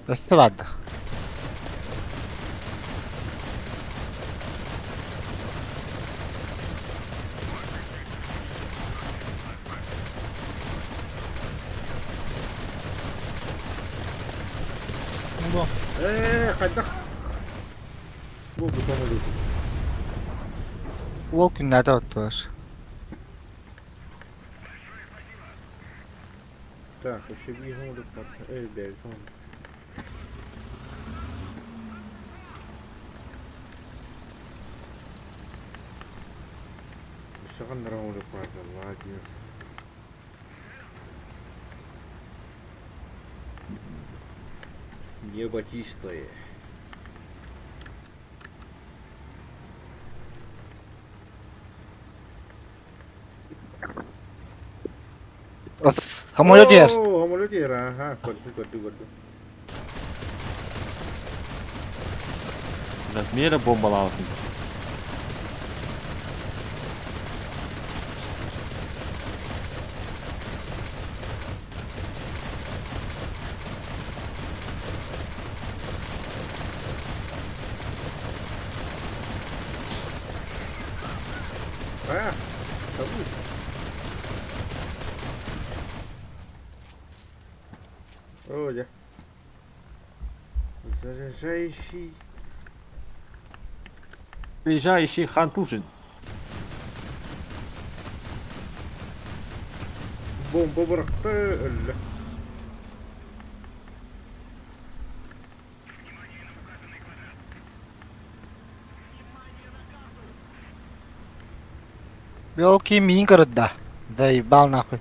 Өссө баада. Ээ, хайдах? Бу бутон өлүүтүн. Уол күннээтэ оттуор. Так, еще биир оҥордук бар. Эй, бэйэбит оҥордук. Өссө ханнара оҥордук баар Молодец. Небо чистое. Самолет иһэр. Оо, самолет иһэр, аха, көрдүм, көрдүм, көрдүм. Мера бомбалаабытын. А, табу. О, дьэ. Заряжающий. Приезжающий Хантужин. Бомба бырахта өллө. Белки миин көрөдда. Заебал нахуй.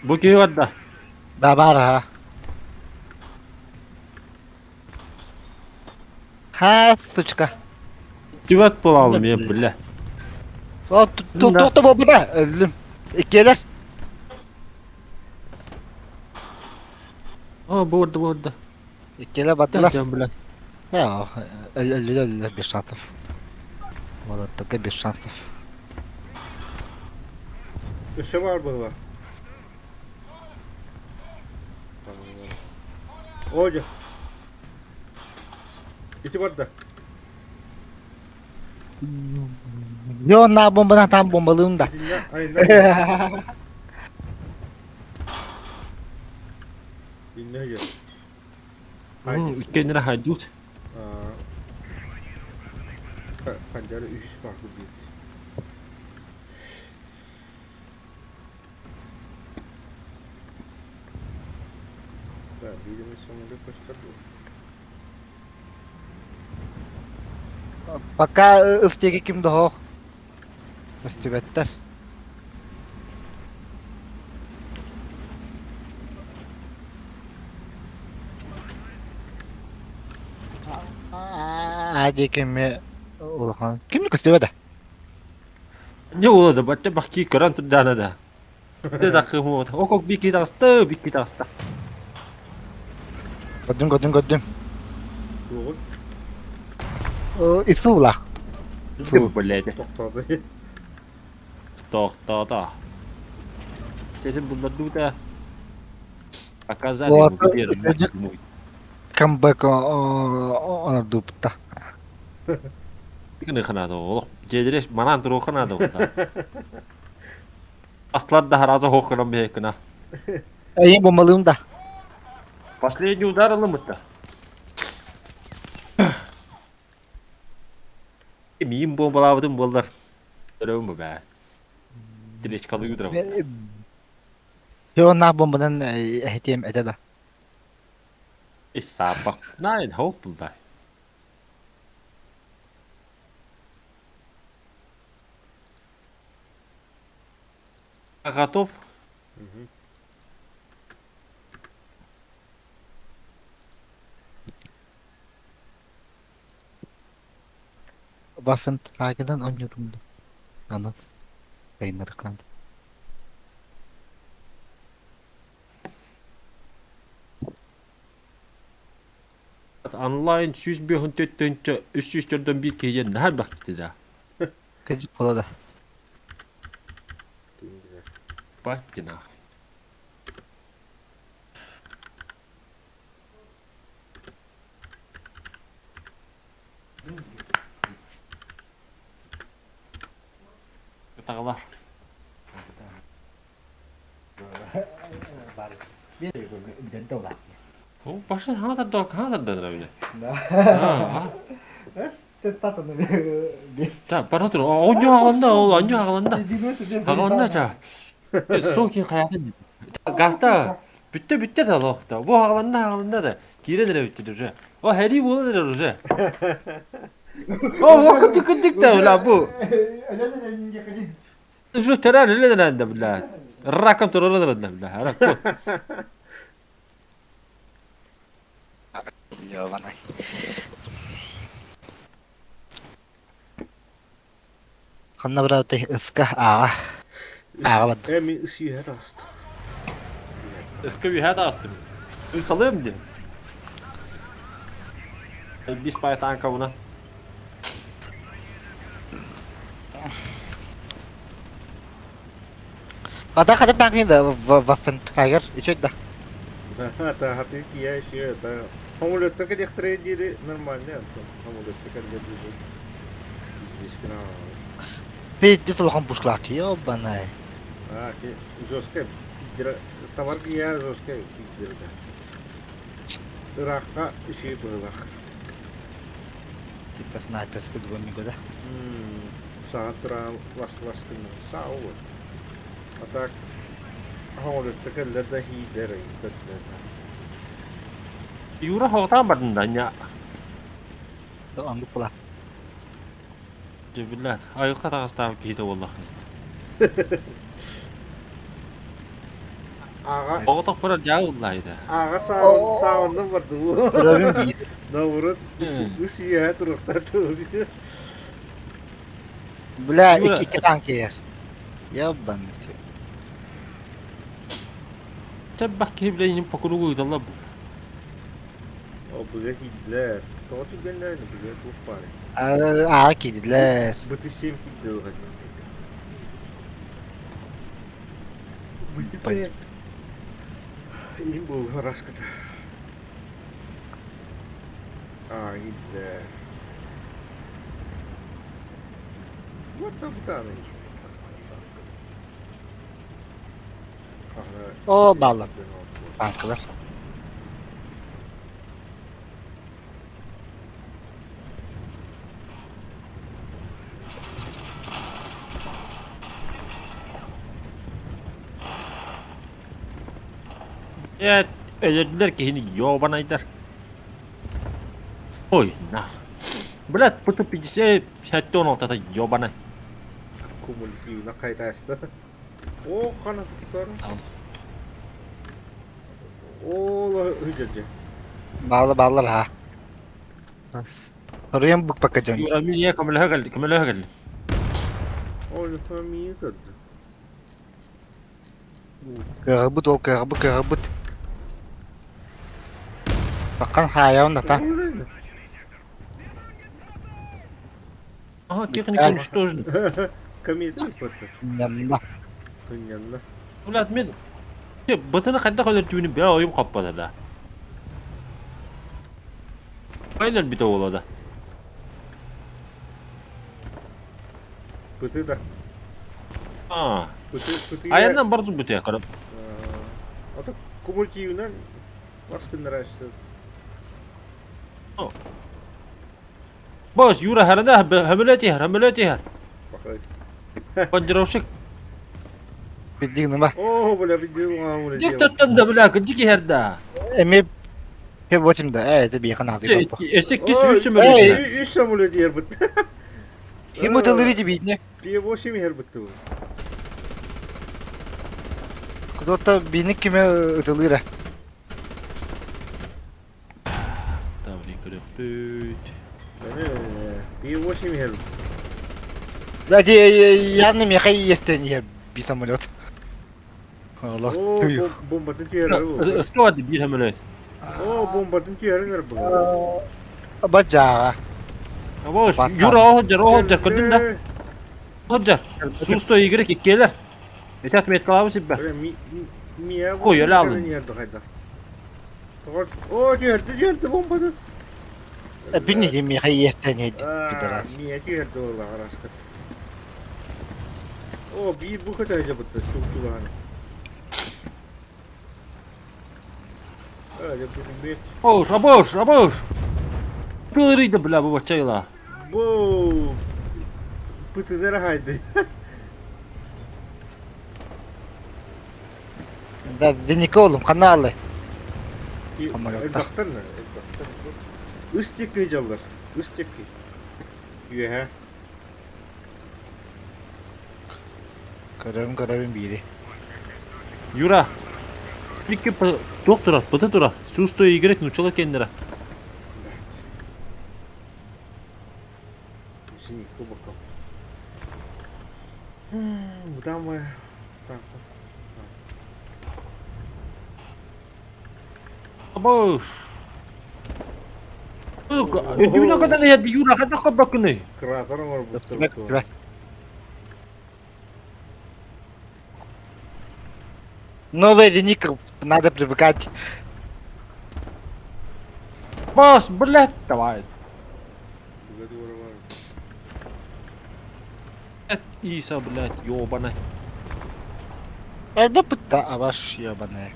Бу киһи барда. Да баар аха. Ха, сучка. Түбэт буолалым я бля. Туох да буолбута өллүм. Иккиэлэр. О, буорда буорда. Иккиэлэр бардылар. Дьон бля. Я, өллүлэр өллүлэр без шансов. Уолаттарга без шансов. Өссө баар быһыла. Оо дьэ. Ити барда. Йо, на бомбана там бомбалыым да. Итиннэ айна. Иннэ дьэ. Иккиэннэрэ хайдуут. Ханжары үһүс баар диир. Да, видимо, самолет көстөр дуо? Пока ыстеги ким да Көстүбэттэр. Аа диэки эмиэ улахан. Ким да көстүбэт да? Не уола да бачча бахки көрөн турдаана да. Дэ такы Окок бики таҕыста, бики таҕыста. Көрдүм, көрдүм, көрдүм. Туоҕун? Исула. Блядь. Тохтоото. Тохтоото. Сетин буллардыбыта. Показали ему, где мой. Камбэк онордубута. Гыны ханады олох. Дьиэлэрэ манаан туруох ханады. Аслар да хараза хоох гынан биһэккина. Эйин бомбалыым да. Последний удар ылыммыта. Миин бомбалаабытым буоллар. Өрөбүн бу бээ. Телечкалыы ыдырабын. Пионнаах бомбанан эһитиэм этэ да. Ис сааппак. Найн хоп булдай. Готов? Waffentragedan оонньуурум дуу? Аны сайыннарыахтаах. Онлайн 154 304 биир киһи диэн наһаа элбэх да. Кыдьык буола да. Баттина. Ытаҕалар. Башы хаҥа тарда хаҥа тардадыра бile. Та бара тур. Оонньуу аҕаланда ол оонньуу аҕаланда. Аҕаланда ча. Соки хаятын. Гаста бүттэ бүттэ да лохта. Бу аҕаланда аҕаланда да. Киирэн эрэ бүттэ уже. О хери буолан эрэр уже. О кытык кытык да бля бу. Уже терен öyle de бля. Раком турар да бля. Йованай. Ханна барабытай ыска ааҕа. Ааҕа бардым. Эми ыс үөһэ таҕыста. Ыска үөһэ таҕыстым. Ысалыам диэн. Бис пай танкабына. Ата хата танкы да Waffenträger үчүгэй да. Та хаты кия еще это самолетта кэлиэхтэрэ диэри нормальный Антон самолетта кэллэ диэри Пиздец улахан пушкалаах ёбаный. А, жесткая товар кия жесткая пиздерда. Ыраахха үчүгэй быһыылаах. Типа снайперский двойник да? Саҥа тураан лас-лас гынна. Саа вот. А так самолетта кэллэр да иһиидэр көттүлэр. Юра хоҕутаан бардын да ня. Оннук була. Дьэ биллээт, айылҕа таҕыстаабыт киһитэ буоллаххын. Аҕа Оҕотох барар дьаа ыллаайда. Аҕа сааланнан бардыбы. Өрөбүн биир. Наоборот, үс үөһэ туруохтаах. Бля, Юра, икки танк иһэр. Ебаный. Тэббэх киһи билэ по кругу ыыталлар бу. О, быга киирдилэр. Тоҕо түргэннэрин быга туох баарый? Аа киирдилэр. Быты семь киирдилэр. Быты Им был раската. А, киирдилэр. Вот там бутаны. О, бааллар. Танкалар. Э, өлөрдүлэр киһини ёбанайдар. Ой, на. Блядь, пыты 50 76 ёбанай. Кумулятивно кайтаста. О, хана туттар. О, үдерде. Бааллар бааллар ha. Соруйан букпакка дьон. Юра, мин көмөлөһө кэлли, көмөлөһө кэлли. Ой, миин көрдү. Кыаҕырбыт ол кыаҕырбыт кыаҕырбыт. Таккан хаайаҕын да та. Ага, техника уничтожена. Комета спорта. Нянна. Кынньанна. Блядь, мен бытыны хайдах өлөртүүнү бээ ойум хаппата да. Байлар бите буола да. Пыты да. А. Пыты, пыты. Айаннан бардым бите карап. Ото Кумультивынан бас гыннара Бос, Юра, харада хөмөлөт иһэр, хөмөлөт иһэр. Бандировщик. Билдиҥ ба. Оо, бля, билдиҥ Дик тоттон да, бля, кырдьык иһэр да. Эми П8 да, это биэхэн аады барбы. Өссө иккис үс сөмөлөт иһэр. Үс сөмөлөт иһэр бут. Ким ытылыр ити биитне? П8 иһэр бутты бу. Кто-то бииник киме ытылыра. Таври көрөппүт. П8 иһэр. Бля, явно меха иестен иһэр би самолет. Allah Оо, бомбатын түһэрэр бу. Өскө барды биир самолет. Оо, бомбатын түһэрэн бу. Баджаға. Абош, Юра оһоджар, оһоджар, көрдүн да? Оһоджар. Сусто игры киккелер. Эти отметкалабы сиббе. Кой, өлө алдын. Оо, түһэрди, түһэрди бомбатын. Бини меха иестен иһэр пидорас. Мия түһэрди буолла араска. Оо, биир бу көтөйдө бутта чугчугаан. Абош, абош, абош. Пылырыйды, бля, бу бачайла. Бу пытыдара хайды. Да, Виннико каналы. Элбэхтэр элбэхтэр. Үс тикки дьаллар. Үс тикки. Үөһэ. Көрөм, көрөм бири. Юра. Икки туох турар, быты турар. Сусто игрек нучала кендера. Зенитку бокал. Куда мы? Так. Абош. Өдүүнэ катан иһэр Юра хата хоббаккыный. Кратер оҥорбуттар. Новый веник, надо привыкать. Бас, блядь, давай. Иса, блядь, ёбаный. Элбэ пытта абаш ёбаный.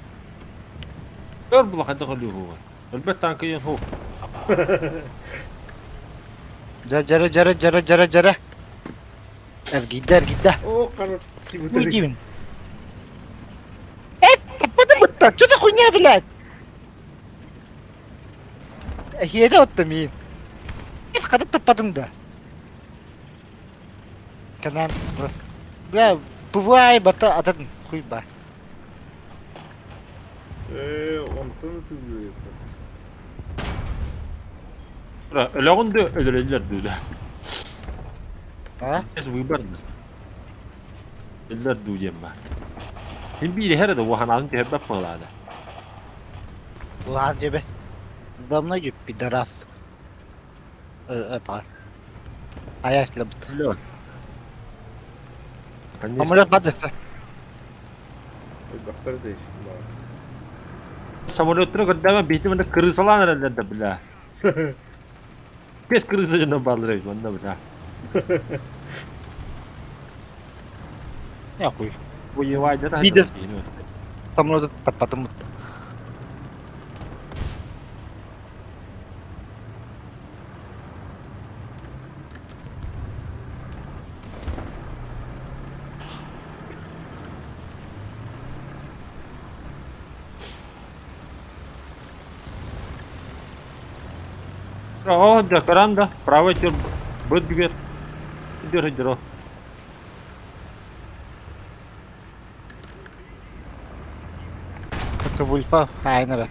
Өр була хайда холуһуга. Өлбөт танкыйын ху. Жара, жара, жара, жара, жара. Эргийдэ, эргийдэ. О, канат Уйдибин. Э, таппата бытта, что за хуйня, блядь? Хиэдэ отто миин. Эт хата таппатым да. Канан, бля, бывай бата атын хуй ба. Э, онтон тыгы. Өлөҕүн да өлөрөллөр дуу да. А? Эс выбор. Өллөр дуу диэн бар. Хин биир иһэр да уоханаатын түһэрбэт буолаада. Ладно, тебе. Давно ю пидорас. Э, А я если бы. Самолет падается. Элбэхтэр да Самолеттары көрдөмө биһти мында крысалаан эрэллэр да бля. Кес крыса дьоно бааллар эбит манна бля. Я хуй. Воевать да Видел. Самолет таппатым. О, да, каранда, правый тир, быт бигер. Дер дер. Это Вульфа, Хайнера.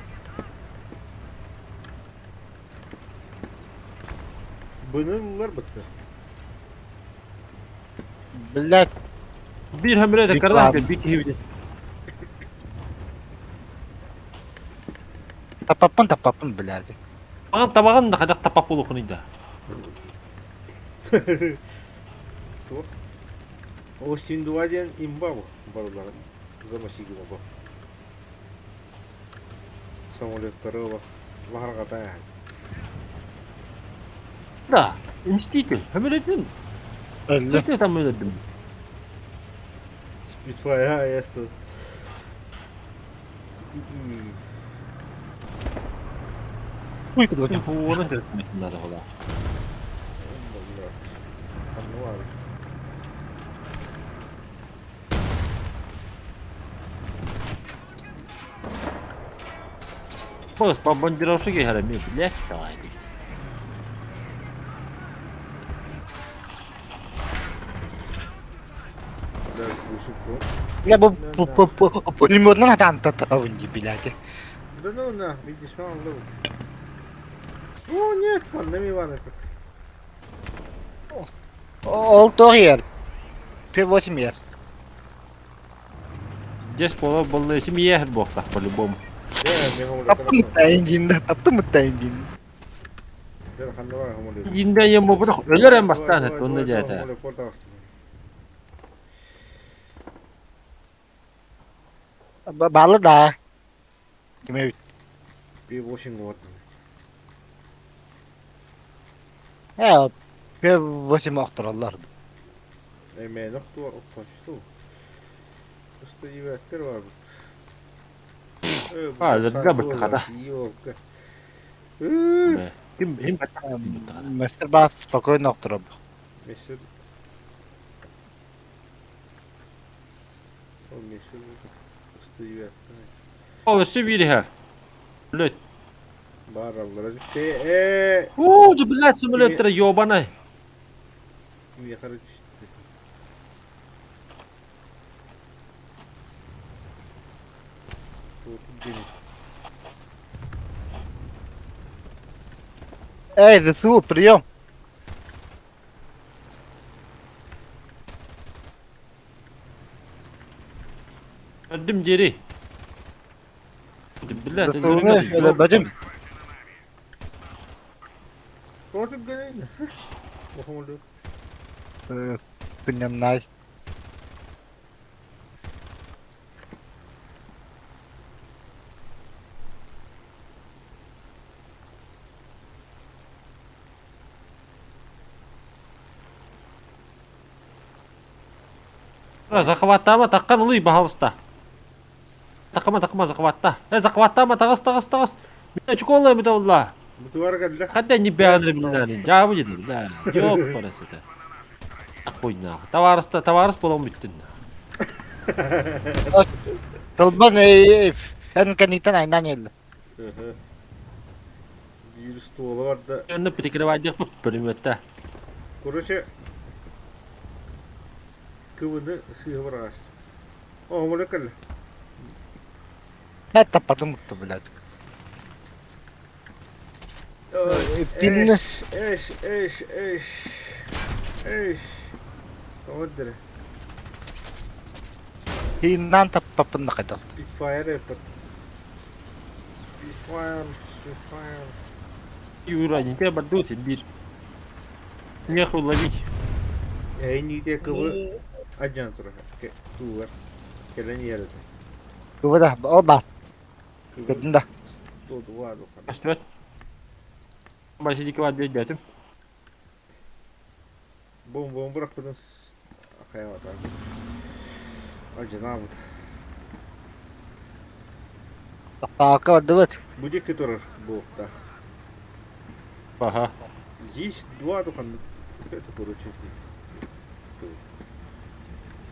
Бынылар бытты. Блядь, Биир хөмүрэ кардан бир киһи таппаппын, таппаппын, блядь. Табаҕын табаҕын да хайдах таппап буолуоххунуй да. О, Синдуа диэн имба бу барыларын замасигина бу. Самолеттары лаһарҕата Да, мститель, хөмүрэтин. Өллө. Өтө там өлөрдүм. Спитфайр ясты. Тиги. Уй куда Фуона надо было. Бос, по бомбардировщике гарами, блядь, давай. Я бу пулеметынан атаан татабын дии билээти. Да ну на, видишь, он ловит. О, нет, ханна Иван этот. Ол туох иэр? П8 иэр. Здесь пола было семья буохтах по-любому. Таптым ыттайын диин да, таптым ыттайын диин. Индэ ем обрах өлөр эм бастаан эт онно дьээтэ. Баалы да. Ким эбит? П8 вот. Э, П8 охтороллор. Эмээн охтуо охтоочту. Устуйбэттэр барбыт. А, лырга быттахата. Ким ким Мастер Бас спокойно охтороб. Мессер. Ол мессер устуйбэттэр. Ол өссө биир иһэр. Блядь. Бар аллара түстэ. Ээ. Уу, блядь, самолеттара ёбаный. Миэхэ эрэ түстэ. Эй, ЗСУ, прием! Көрдүм диэри. Блядь, ЗСУ-ну өлөрбөтүм. Против гэнэ. Бохомолу. Күннэмнай. Захваттаама таххан ылый баһалыста. Таххама таххама захватта. Э захваттаама таҕыс таҕыс таҕыс. Мин очколла эбитэ буолла. Бутугар кэллэ. Ханна не бэҕэнэр билинээни. Дьаабы дедим да. Ёппарасыта. Хуйна. Табаарыста табаарыс буолан бүттүн. Тылбан эн кэнниттэн айнан иһэллэр. Биир стуола барда. Онно прикрывайдыахпыт пулеметтэ. Короче, кыбыны сыыһа быраҕаастым. Оһомоло кэллэ. Это потом кто, блядь. Пин... Эш, эш, эш, эш. Тоҕо Пиннан таппаппын да Spitfire yapar. Spitfire, Spitfire. Юра, не тебя бордусь, бир. Нехуй ловить. Эйниде кыбы адьян турар. Туугар. Кэлэн иһэр этэ. Кыбы да, ол баар. Көрдүн да. Тудуга духан. Көстүбэт. Басиликова диэбэтим. Бом-бом бырахпытын хайаҕатаан. Алдьанаабыт. Тохтоокко бардыбыт. Бу диэки турар буолуохтаах. Аха. Здесь два духан. Это короче.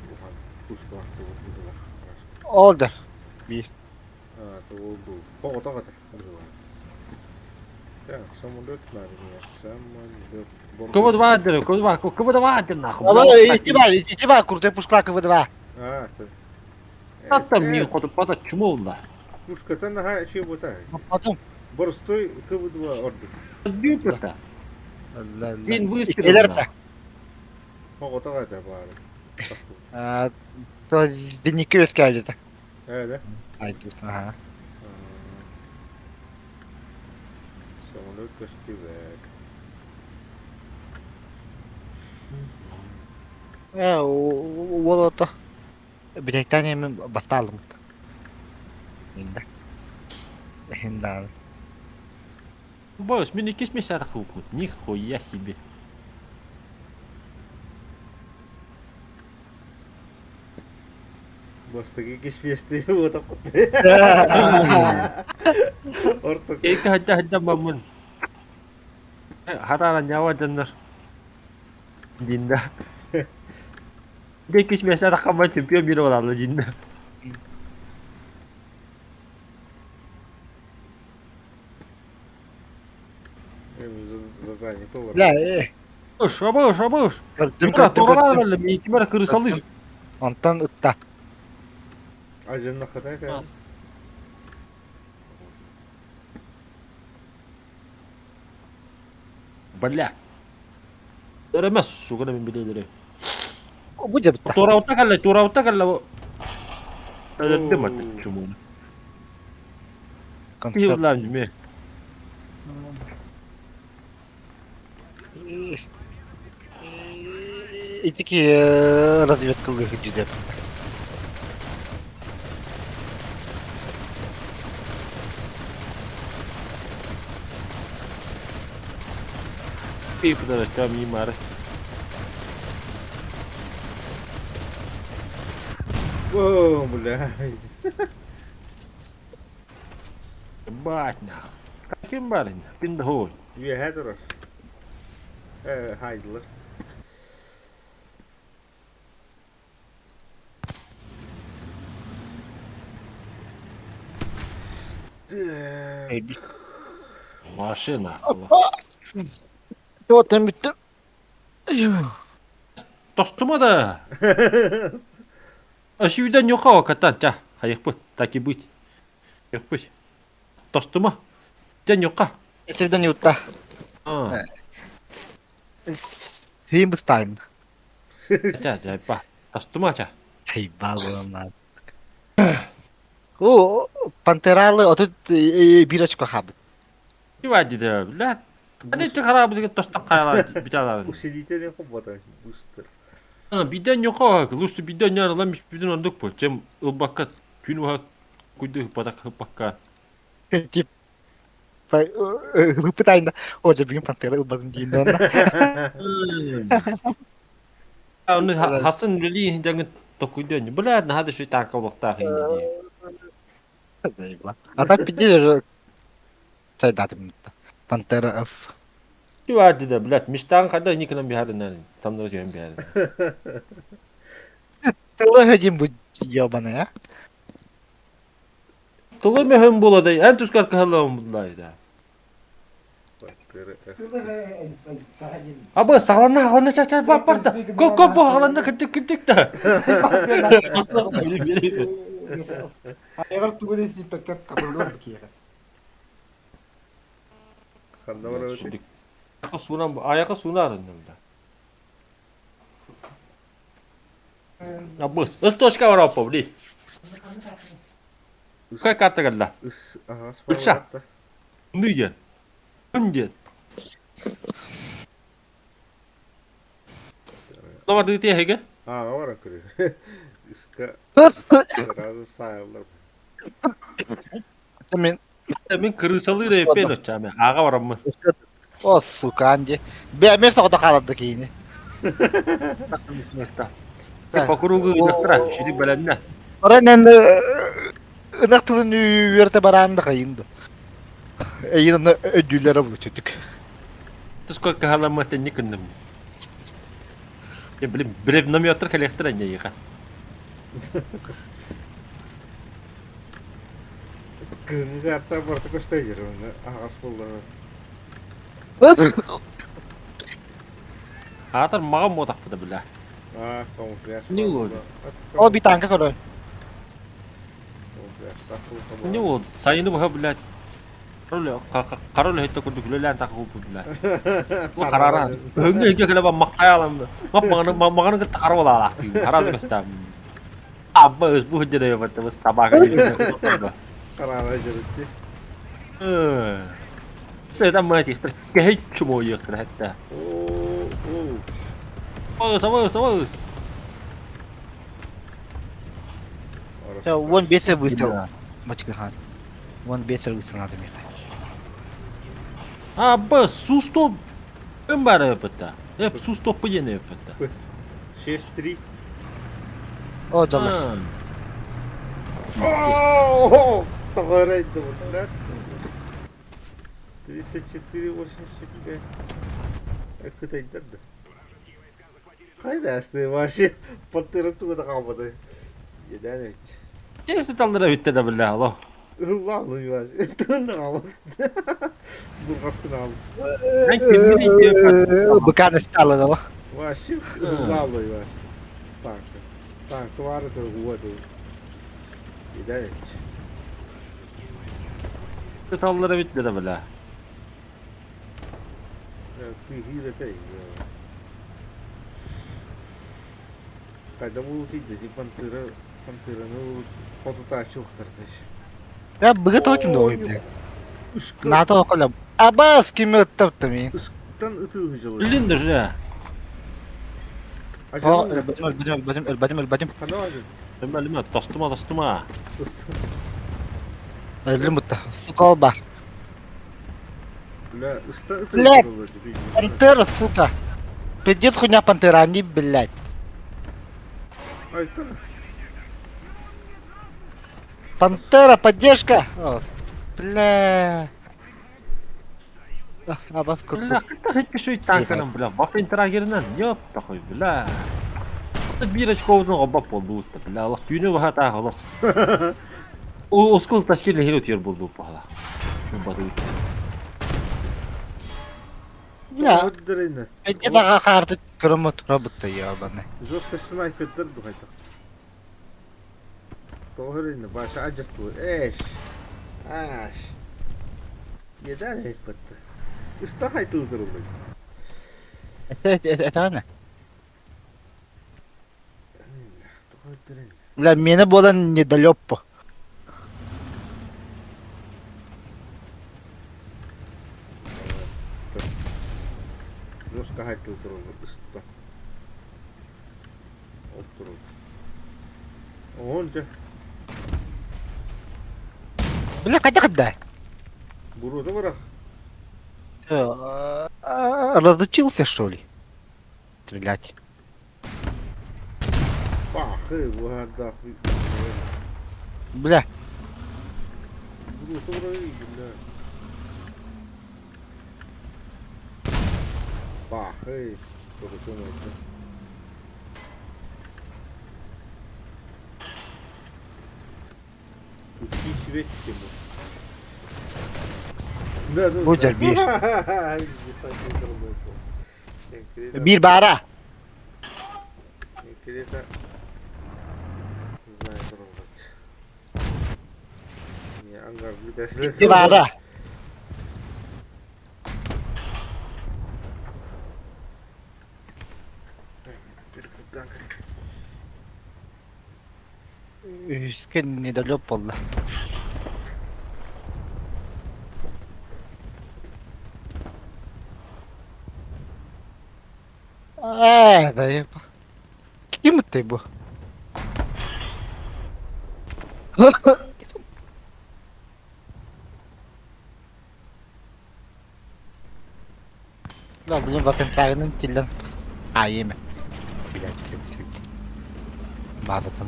Духан. Пушка Ол да. А, то ол был. Тоҕо это. Так, самолет надо мне. Самолет. КВ-2 дэр, КВ-2, КВ-2 дэр нахуй. Ити бар, ити бар, крутой пушка КВ-2. А, это. Там не хоту пата чмо улла. Пушката наха че бота. Потом. Борстой КВ-2 ордук. Отбил-то. День выстрела. Элерта. Тоҕо это баар. То дневники өскәлді. Ээ, Айдут, ага. Самолет көстүбэт. Э, ол ото. Британия мен басталым. Инда. Хинда. Босс, мин иккис месяц хупут. Нихуя себе. Бу. Бастакы кисвести уотаххут. Ортоку. Эки хадда хадда баммын. Хатаана ньава дьоннор. Динда. Иккис миэстэ таххаммын чемпион мира буолалла динда. Задание повар. Бля, Шабыш, шабыш. Көрдүм, Юра, көрдүм, туоралаан көрдүм. барла, миитимэр кырысалыыр. Онтон ытта. Ажынна хата кэл. Бля. Өрөмөс, сугана мин билелери. Бу дьабытта. Туораута кэллэ, туораута кэллэ бу. Өлөрдүм аты чумуну. Киһи ме. Ити ки разведкалыы сылдьыдым. Киһи подарочка мимары. О, блядь. Ебать нах. Ким барин? Ким да хой. Үөһэ турар. Э, хайдылар. Машина. Туотан бүттүм. Тостума да. Өсүүдэн ньуха катан ча. Хайықпыт. Так и быть. Хайықпыт. Тостума. Дьэ ньуха. Өсүүдэн юутта. Хим быстайн. Ча, ча, па. Тостума ча. Хайба буолан. О, Пантералы 31 очко хаабыт. Ивади да, бля. Аны чахара бу тостак каяла битала. Усилители хобота бустер. Биден ньуха, лучше биден няр ламиш биден ондук по, чем ылбакка күн уха куйду падак пакка. Тип ыпытайын о дьэ бүгүн Пантера ылбатын диин онно. Оны хасын үлэлии дьаҥын токуйдуон. Бля, наһаа да үчүгэй таака олохтоох иһин А так пиздец чайдатым Пантера F. Чувак, да, блядь, мечтаҕын хайдах инникинэн биһарынан тамнары түһэн биһэрин. Тылы хөдим бу ебаная. Тылы мөһүм буола эн тускар кыһаллабын буллай да. Абы саҕаланна саҕаланна ча ча бар бар да. Ко ко бу саҕаланна кырдьык кырдьык да. Айгар тугу да сиппэккэ кабыллыар киэхэ. Ханна барабыт? Ayakı sunan ayakı sunar да. Абыс. Ыс точка бар опа, бли. Какая карта кэллэ? Ыс, ага, Үксэ. спаллатта. Ны диэн. Ын диэн. Лава тиэһигэ? Аа, бара көрөр. Иска сразу сааллар. Мен Мин кырыысалыыр эппен оччааме. Ааҕа бараммын. О, сука, анди. Бе, мен соҕото хааларды киини. По кругу ыдахтара, шири бэлэмнэ. Оран ынах тылын үөртэ бараан да хайын да. Эйин аны өйдүүллэрэ булучутук. Туской кыһаламмат энни күннүм. Я, блин, бревномёттар кэлиэхтэрэ инньэ Кыһыҥҥы карта барыта көстө дьэр онно аһаҕас буоллаҕына. Аатар маҕан муотахпыта бля. Аа, камуфляж. Не болды? Ол би танка көрө. Камуфляжтаах Не буолла. болды? Сайыны быһа блядь. Король хетте курдук үлэлээн таххуппут бля. Бу харара. Өҥҥө өйгө кэлэ маххайалам. Мағаны мағаны кытта харуолаалаахтыы. Хараас көстөм. Абба өс бу хыдьа баттабы собака. Харара дьэритти. Сыта мать их кэһэй чумуйуктар хэтта. Оо, оо. Оос, оос, оос. Уон бесе выстрел. Мачка хан. Уон бесе выстрел надо меха. Абба сусто ым бара өпөттө. Эп сусто пыйын өпөттө. 6-3. О, жалар. О, тоҕо блядь. 34,85. Кытайдар да. Хайда асты вообще паттыра туга да хаалбаты. Еден эбит. Кesi таллара бүттэ да бля, алло. Ыллаалый вообще. Тыын да хаалбат. Бургаскын алды. Быканы стало да. Вообще ыллаалый вообще. Танка. Танка бар да уоду. Еден эбит. Таллара бүттэ да бля. Тыһыыр этэ. Хайда булут иди пантыра пантыраны хотутааччы ухтарда. Я быгы токим да ой, блядь. Надо около. Абас ким ыттапты мин. Ыстан ытыы жылы. Блин даже. О, өлбөтүм, өлбөтүм, өлбөтүм, өлбөтүм, өлбөтүм. Лима, лима, тостума, тостума. Өлдүм бутта. Сука ол бар. Бля, ыста ытыы Блядь. Пантера, сука. Пиздец хуйня пантера, они, блядь. Айтана. Пантера, поддержка! О, бля. Абас Бля, курдук. как ты танканым, бля, бафын трагерынан, ёпта хуй, бля. Биир очковунан обап буолбут бля, олох түүнү баха таах олох. Оскол ташкир лehir өтүөр буолду баха. Бля, пиздец аға харды көрөмө тура бутта ебаный. Жестко снайпердер духайта. Тоһөрүнэ баша ажатту. Эш. Аш. Едан хеппетте. Ыста хайтылдырылды. Это это Бля, мені болан недалёппо. Жестко хайтылдырылды. Ыста. Оттурулду. Он же. Бля, қайда қайда? Буруда барах. Разучился, что ли? Стрелять. Бахы, вада. Бля, Буруда барах, бля. Бахы. Только это. Икки Да, да. Бу дьэ биир. Биир баара. Конкретно знаю пробовать. Не, ангар Икки баара. Үскэ недалёк буолла. Ээ, да епа. Ким ты бу? Да, блин, вакансарının тиллен айым. Блядь, Базатан.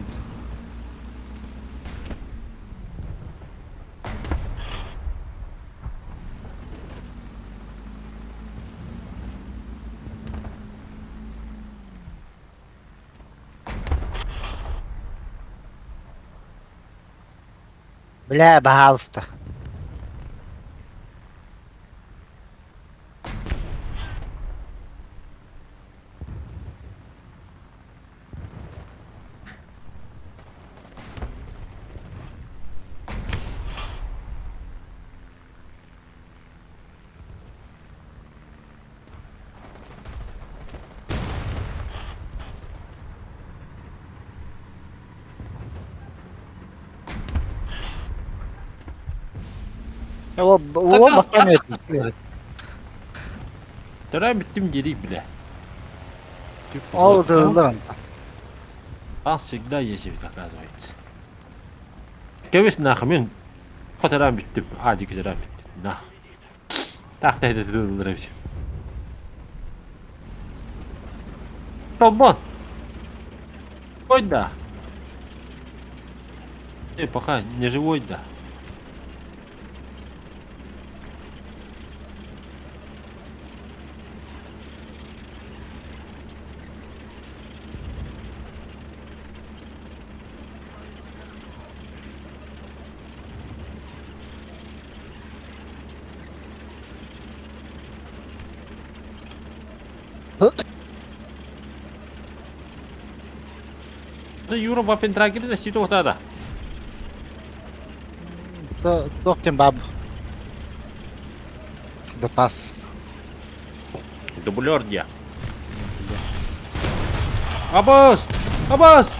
Бля, пожалуйста. Ол ол бастан өтті. Төрөөн бүттүм дири бля. Ол дылдыр анда. А всегда есть ведь, оказывается. Кебес нах мен котаран бүттүм. А дики төрөөн бүттүм. Нах. Так та дылдыр эбит. Толбон. Койда. Пока не живой да. Юра Вафентрагер ситуатада. Туох диэн бааб запас. Дублер дия. Абас! Абас!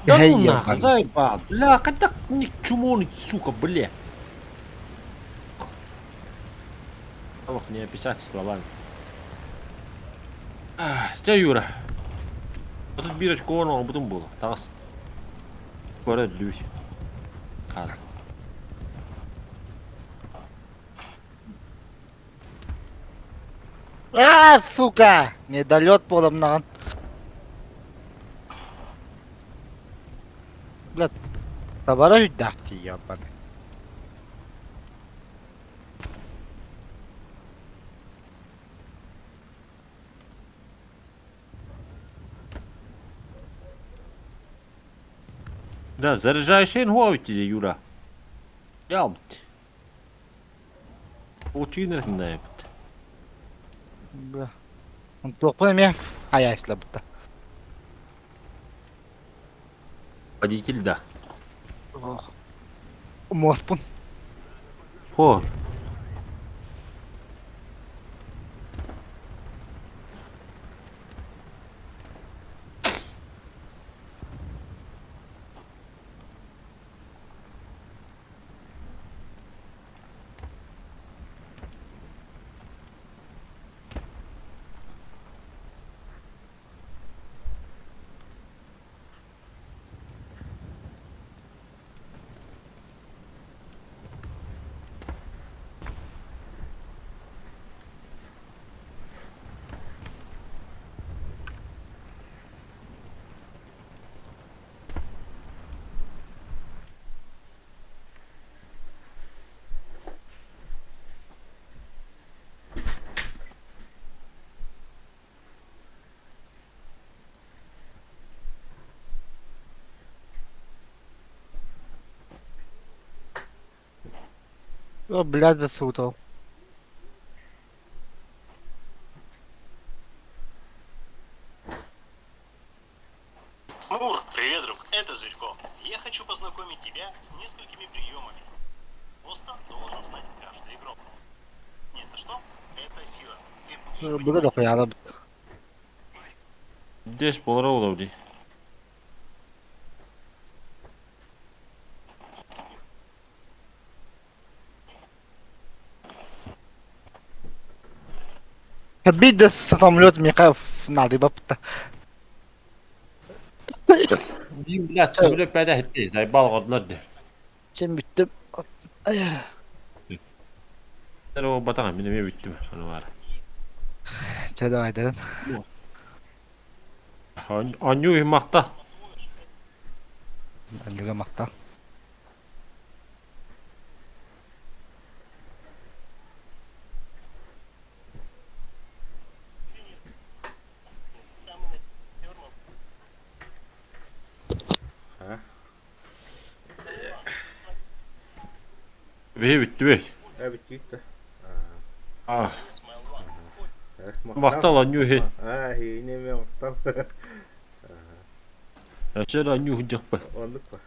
Да ну нахуй, заебал. Бля, когда мне чумоны, сука, бля. Ох, не описать словами. Дьэ, Юра. Тут биир очко оҥорбутум буолуо. Таҕыс. Көрө өллүүр. Хаал. А, сука! Недолет буоламнаҕын. Бля, табара үрдээх тиийэ Да, заряжающий тебе, Юра. Ялбыт. Учинер знает. Бля. Туохпун эмиэ хайаайсылабыта. Водитель, да. Муоспун. Хо. О, блядь, засутал. Мур, привет, друг, это Зверько. Я хочу познакомить тебя с несколькими приемами. Просто должен знать каждый игрок. Нет, это что? Это сила. Ты будешь Быга дохуяла. Здесь полроуда дии. Биир самолет миэхэ наадыйбаппыта. Блядь, самолет пәдә хитти, заебал годнар ди. Чем бүттүм. Ол батаға мин эмиэ бүттүм аны баар. Чэ давайдарын. Оонньуу махтал. Анньууга махтал. Биһи бүттүбүт. Э бүттүбүт да. А. Махтал оонньуу иһин. Аа, иһин эмиэ махтал. Өссө да оонньуу сылдьыахпыт. Оннук ба.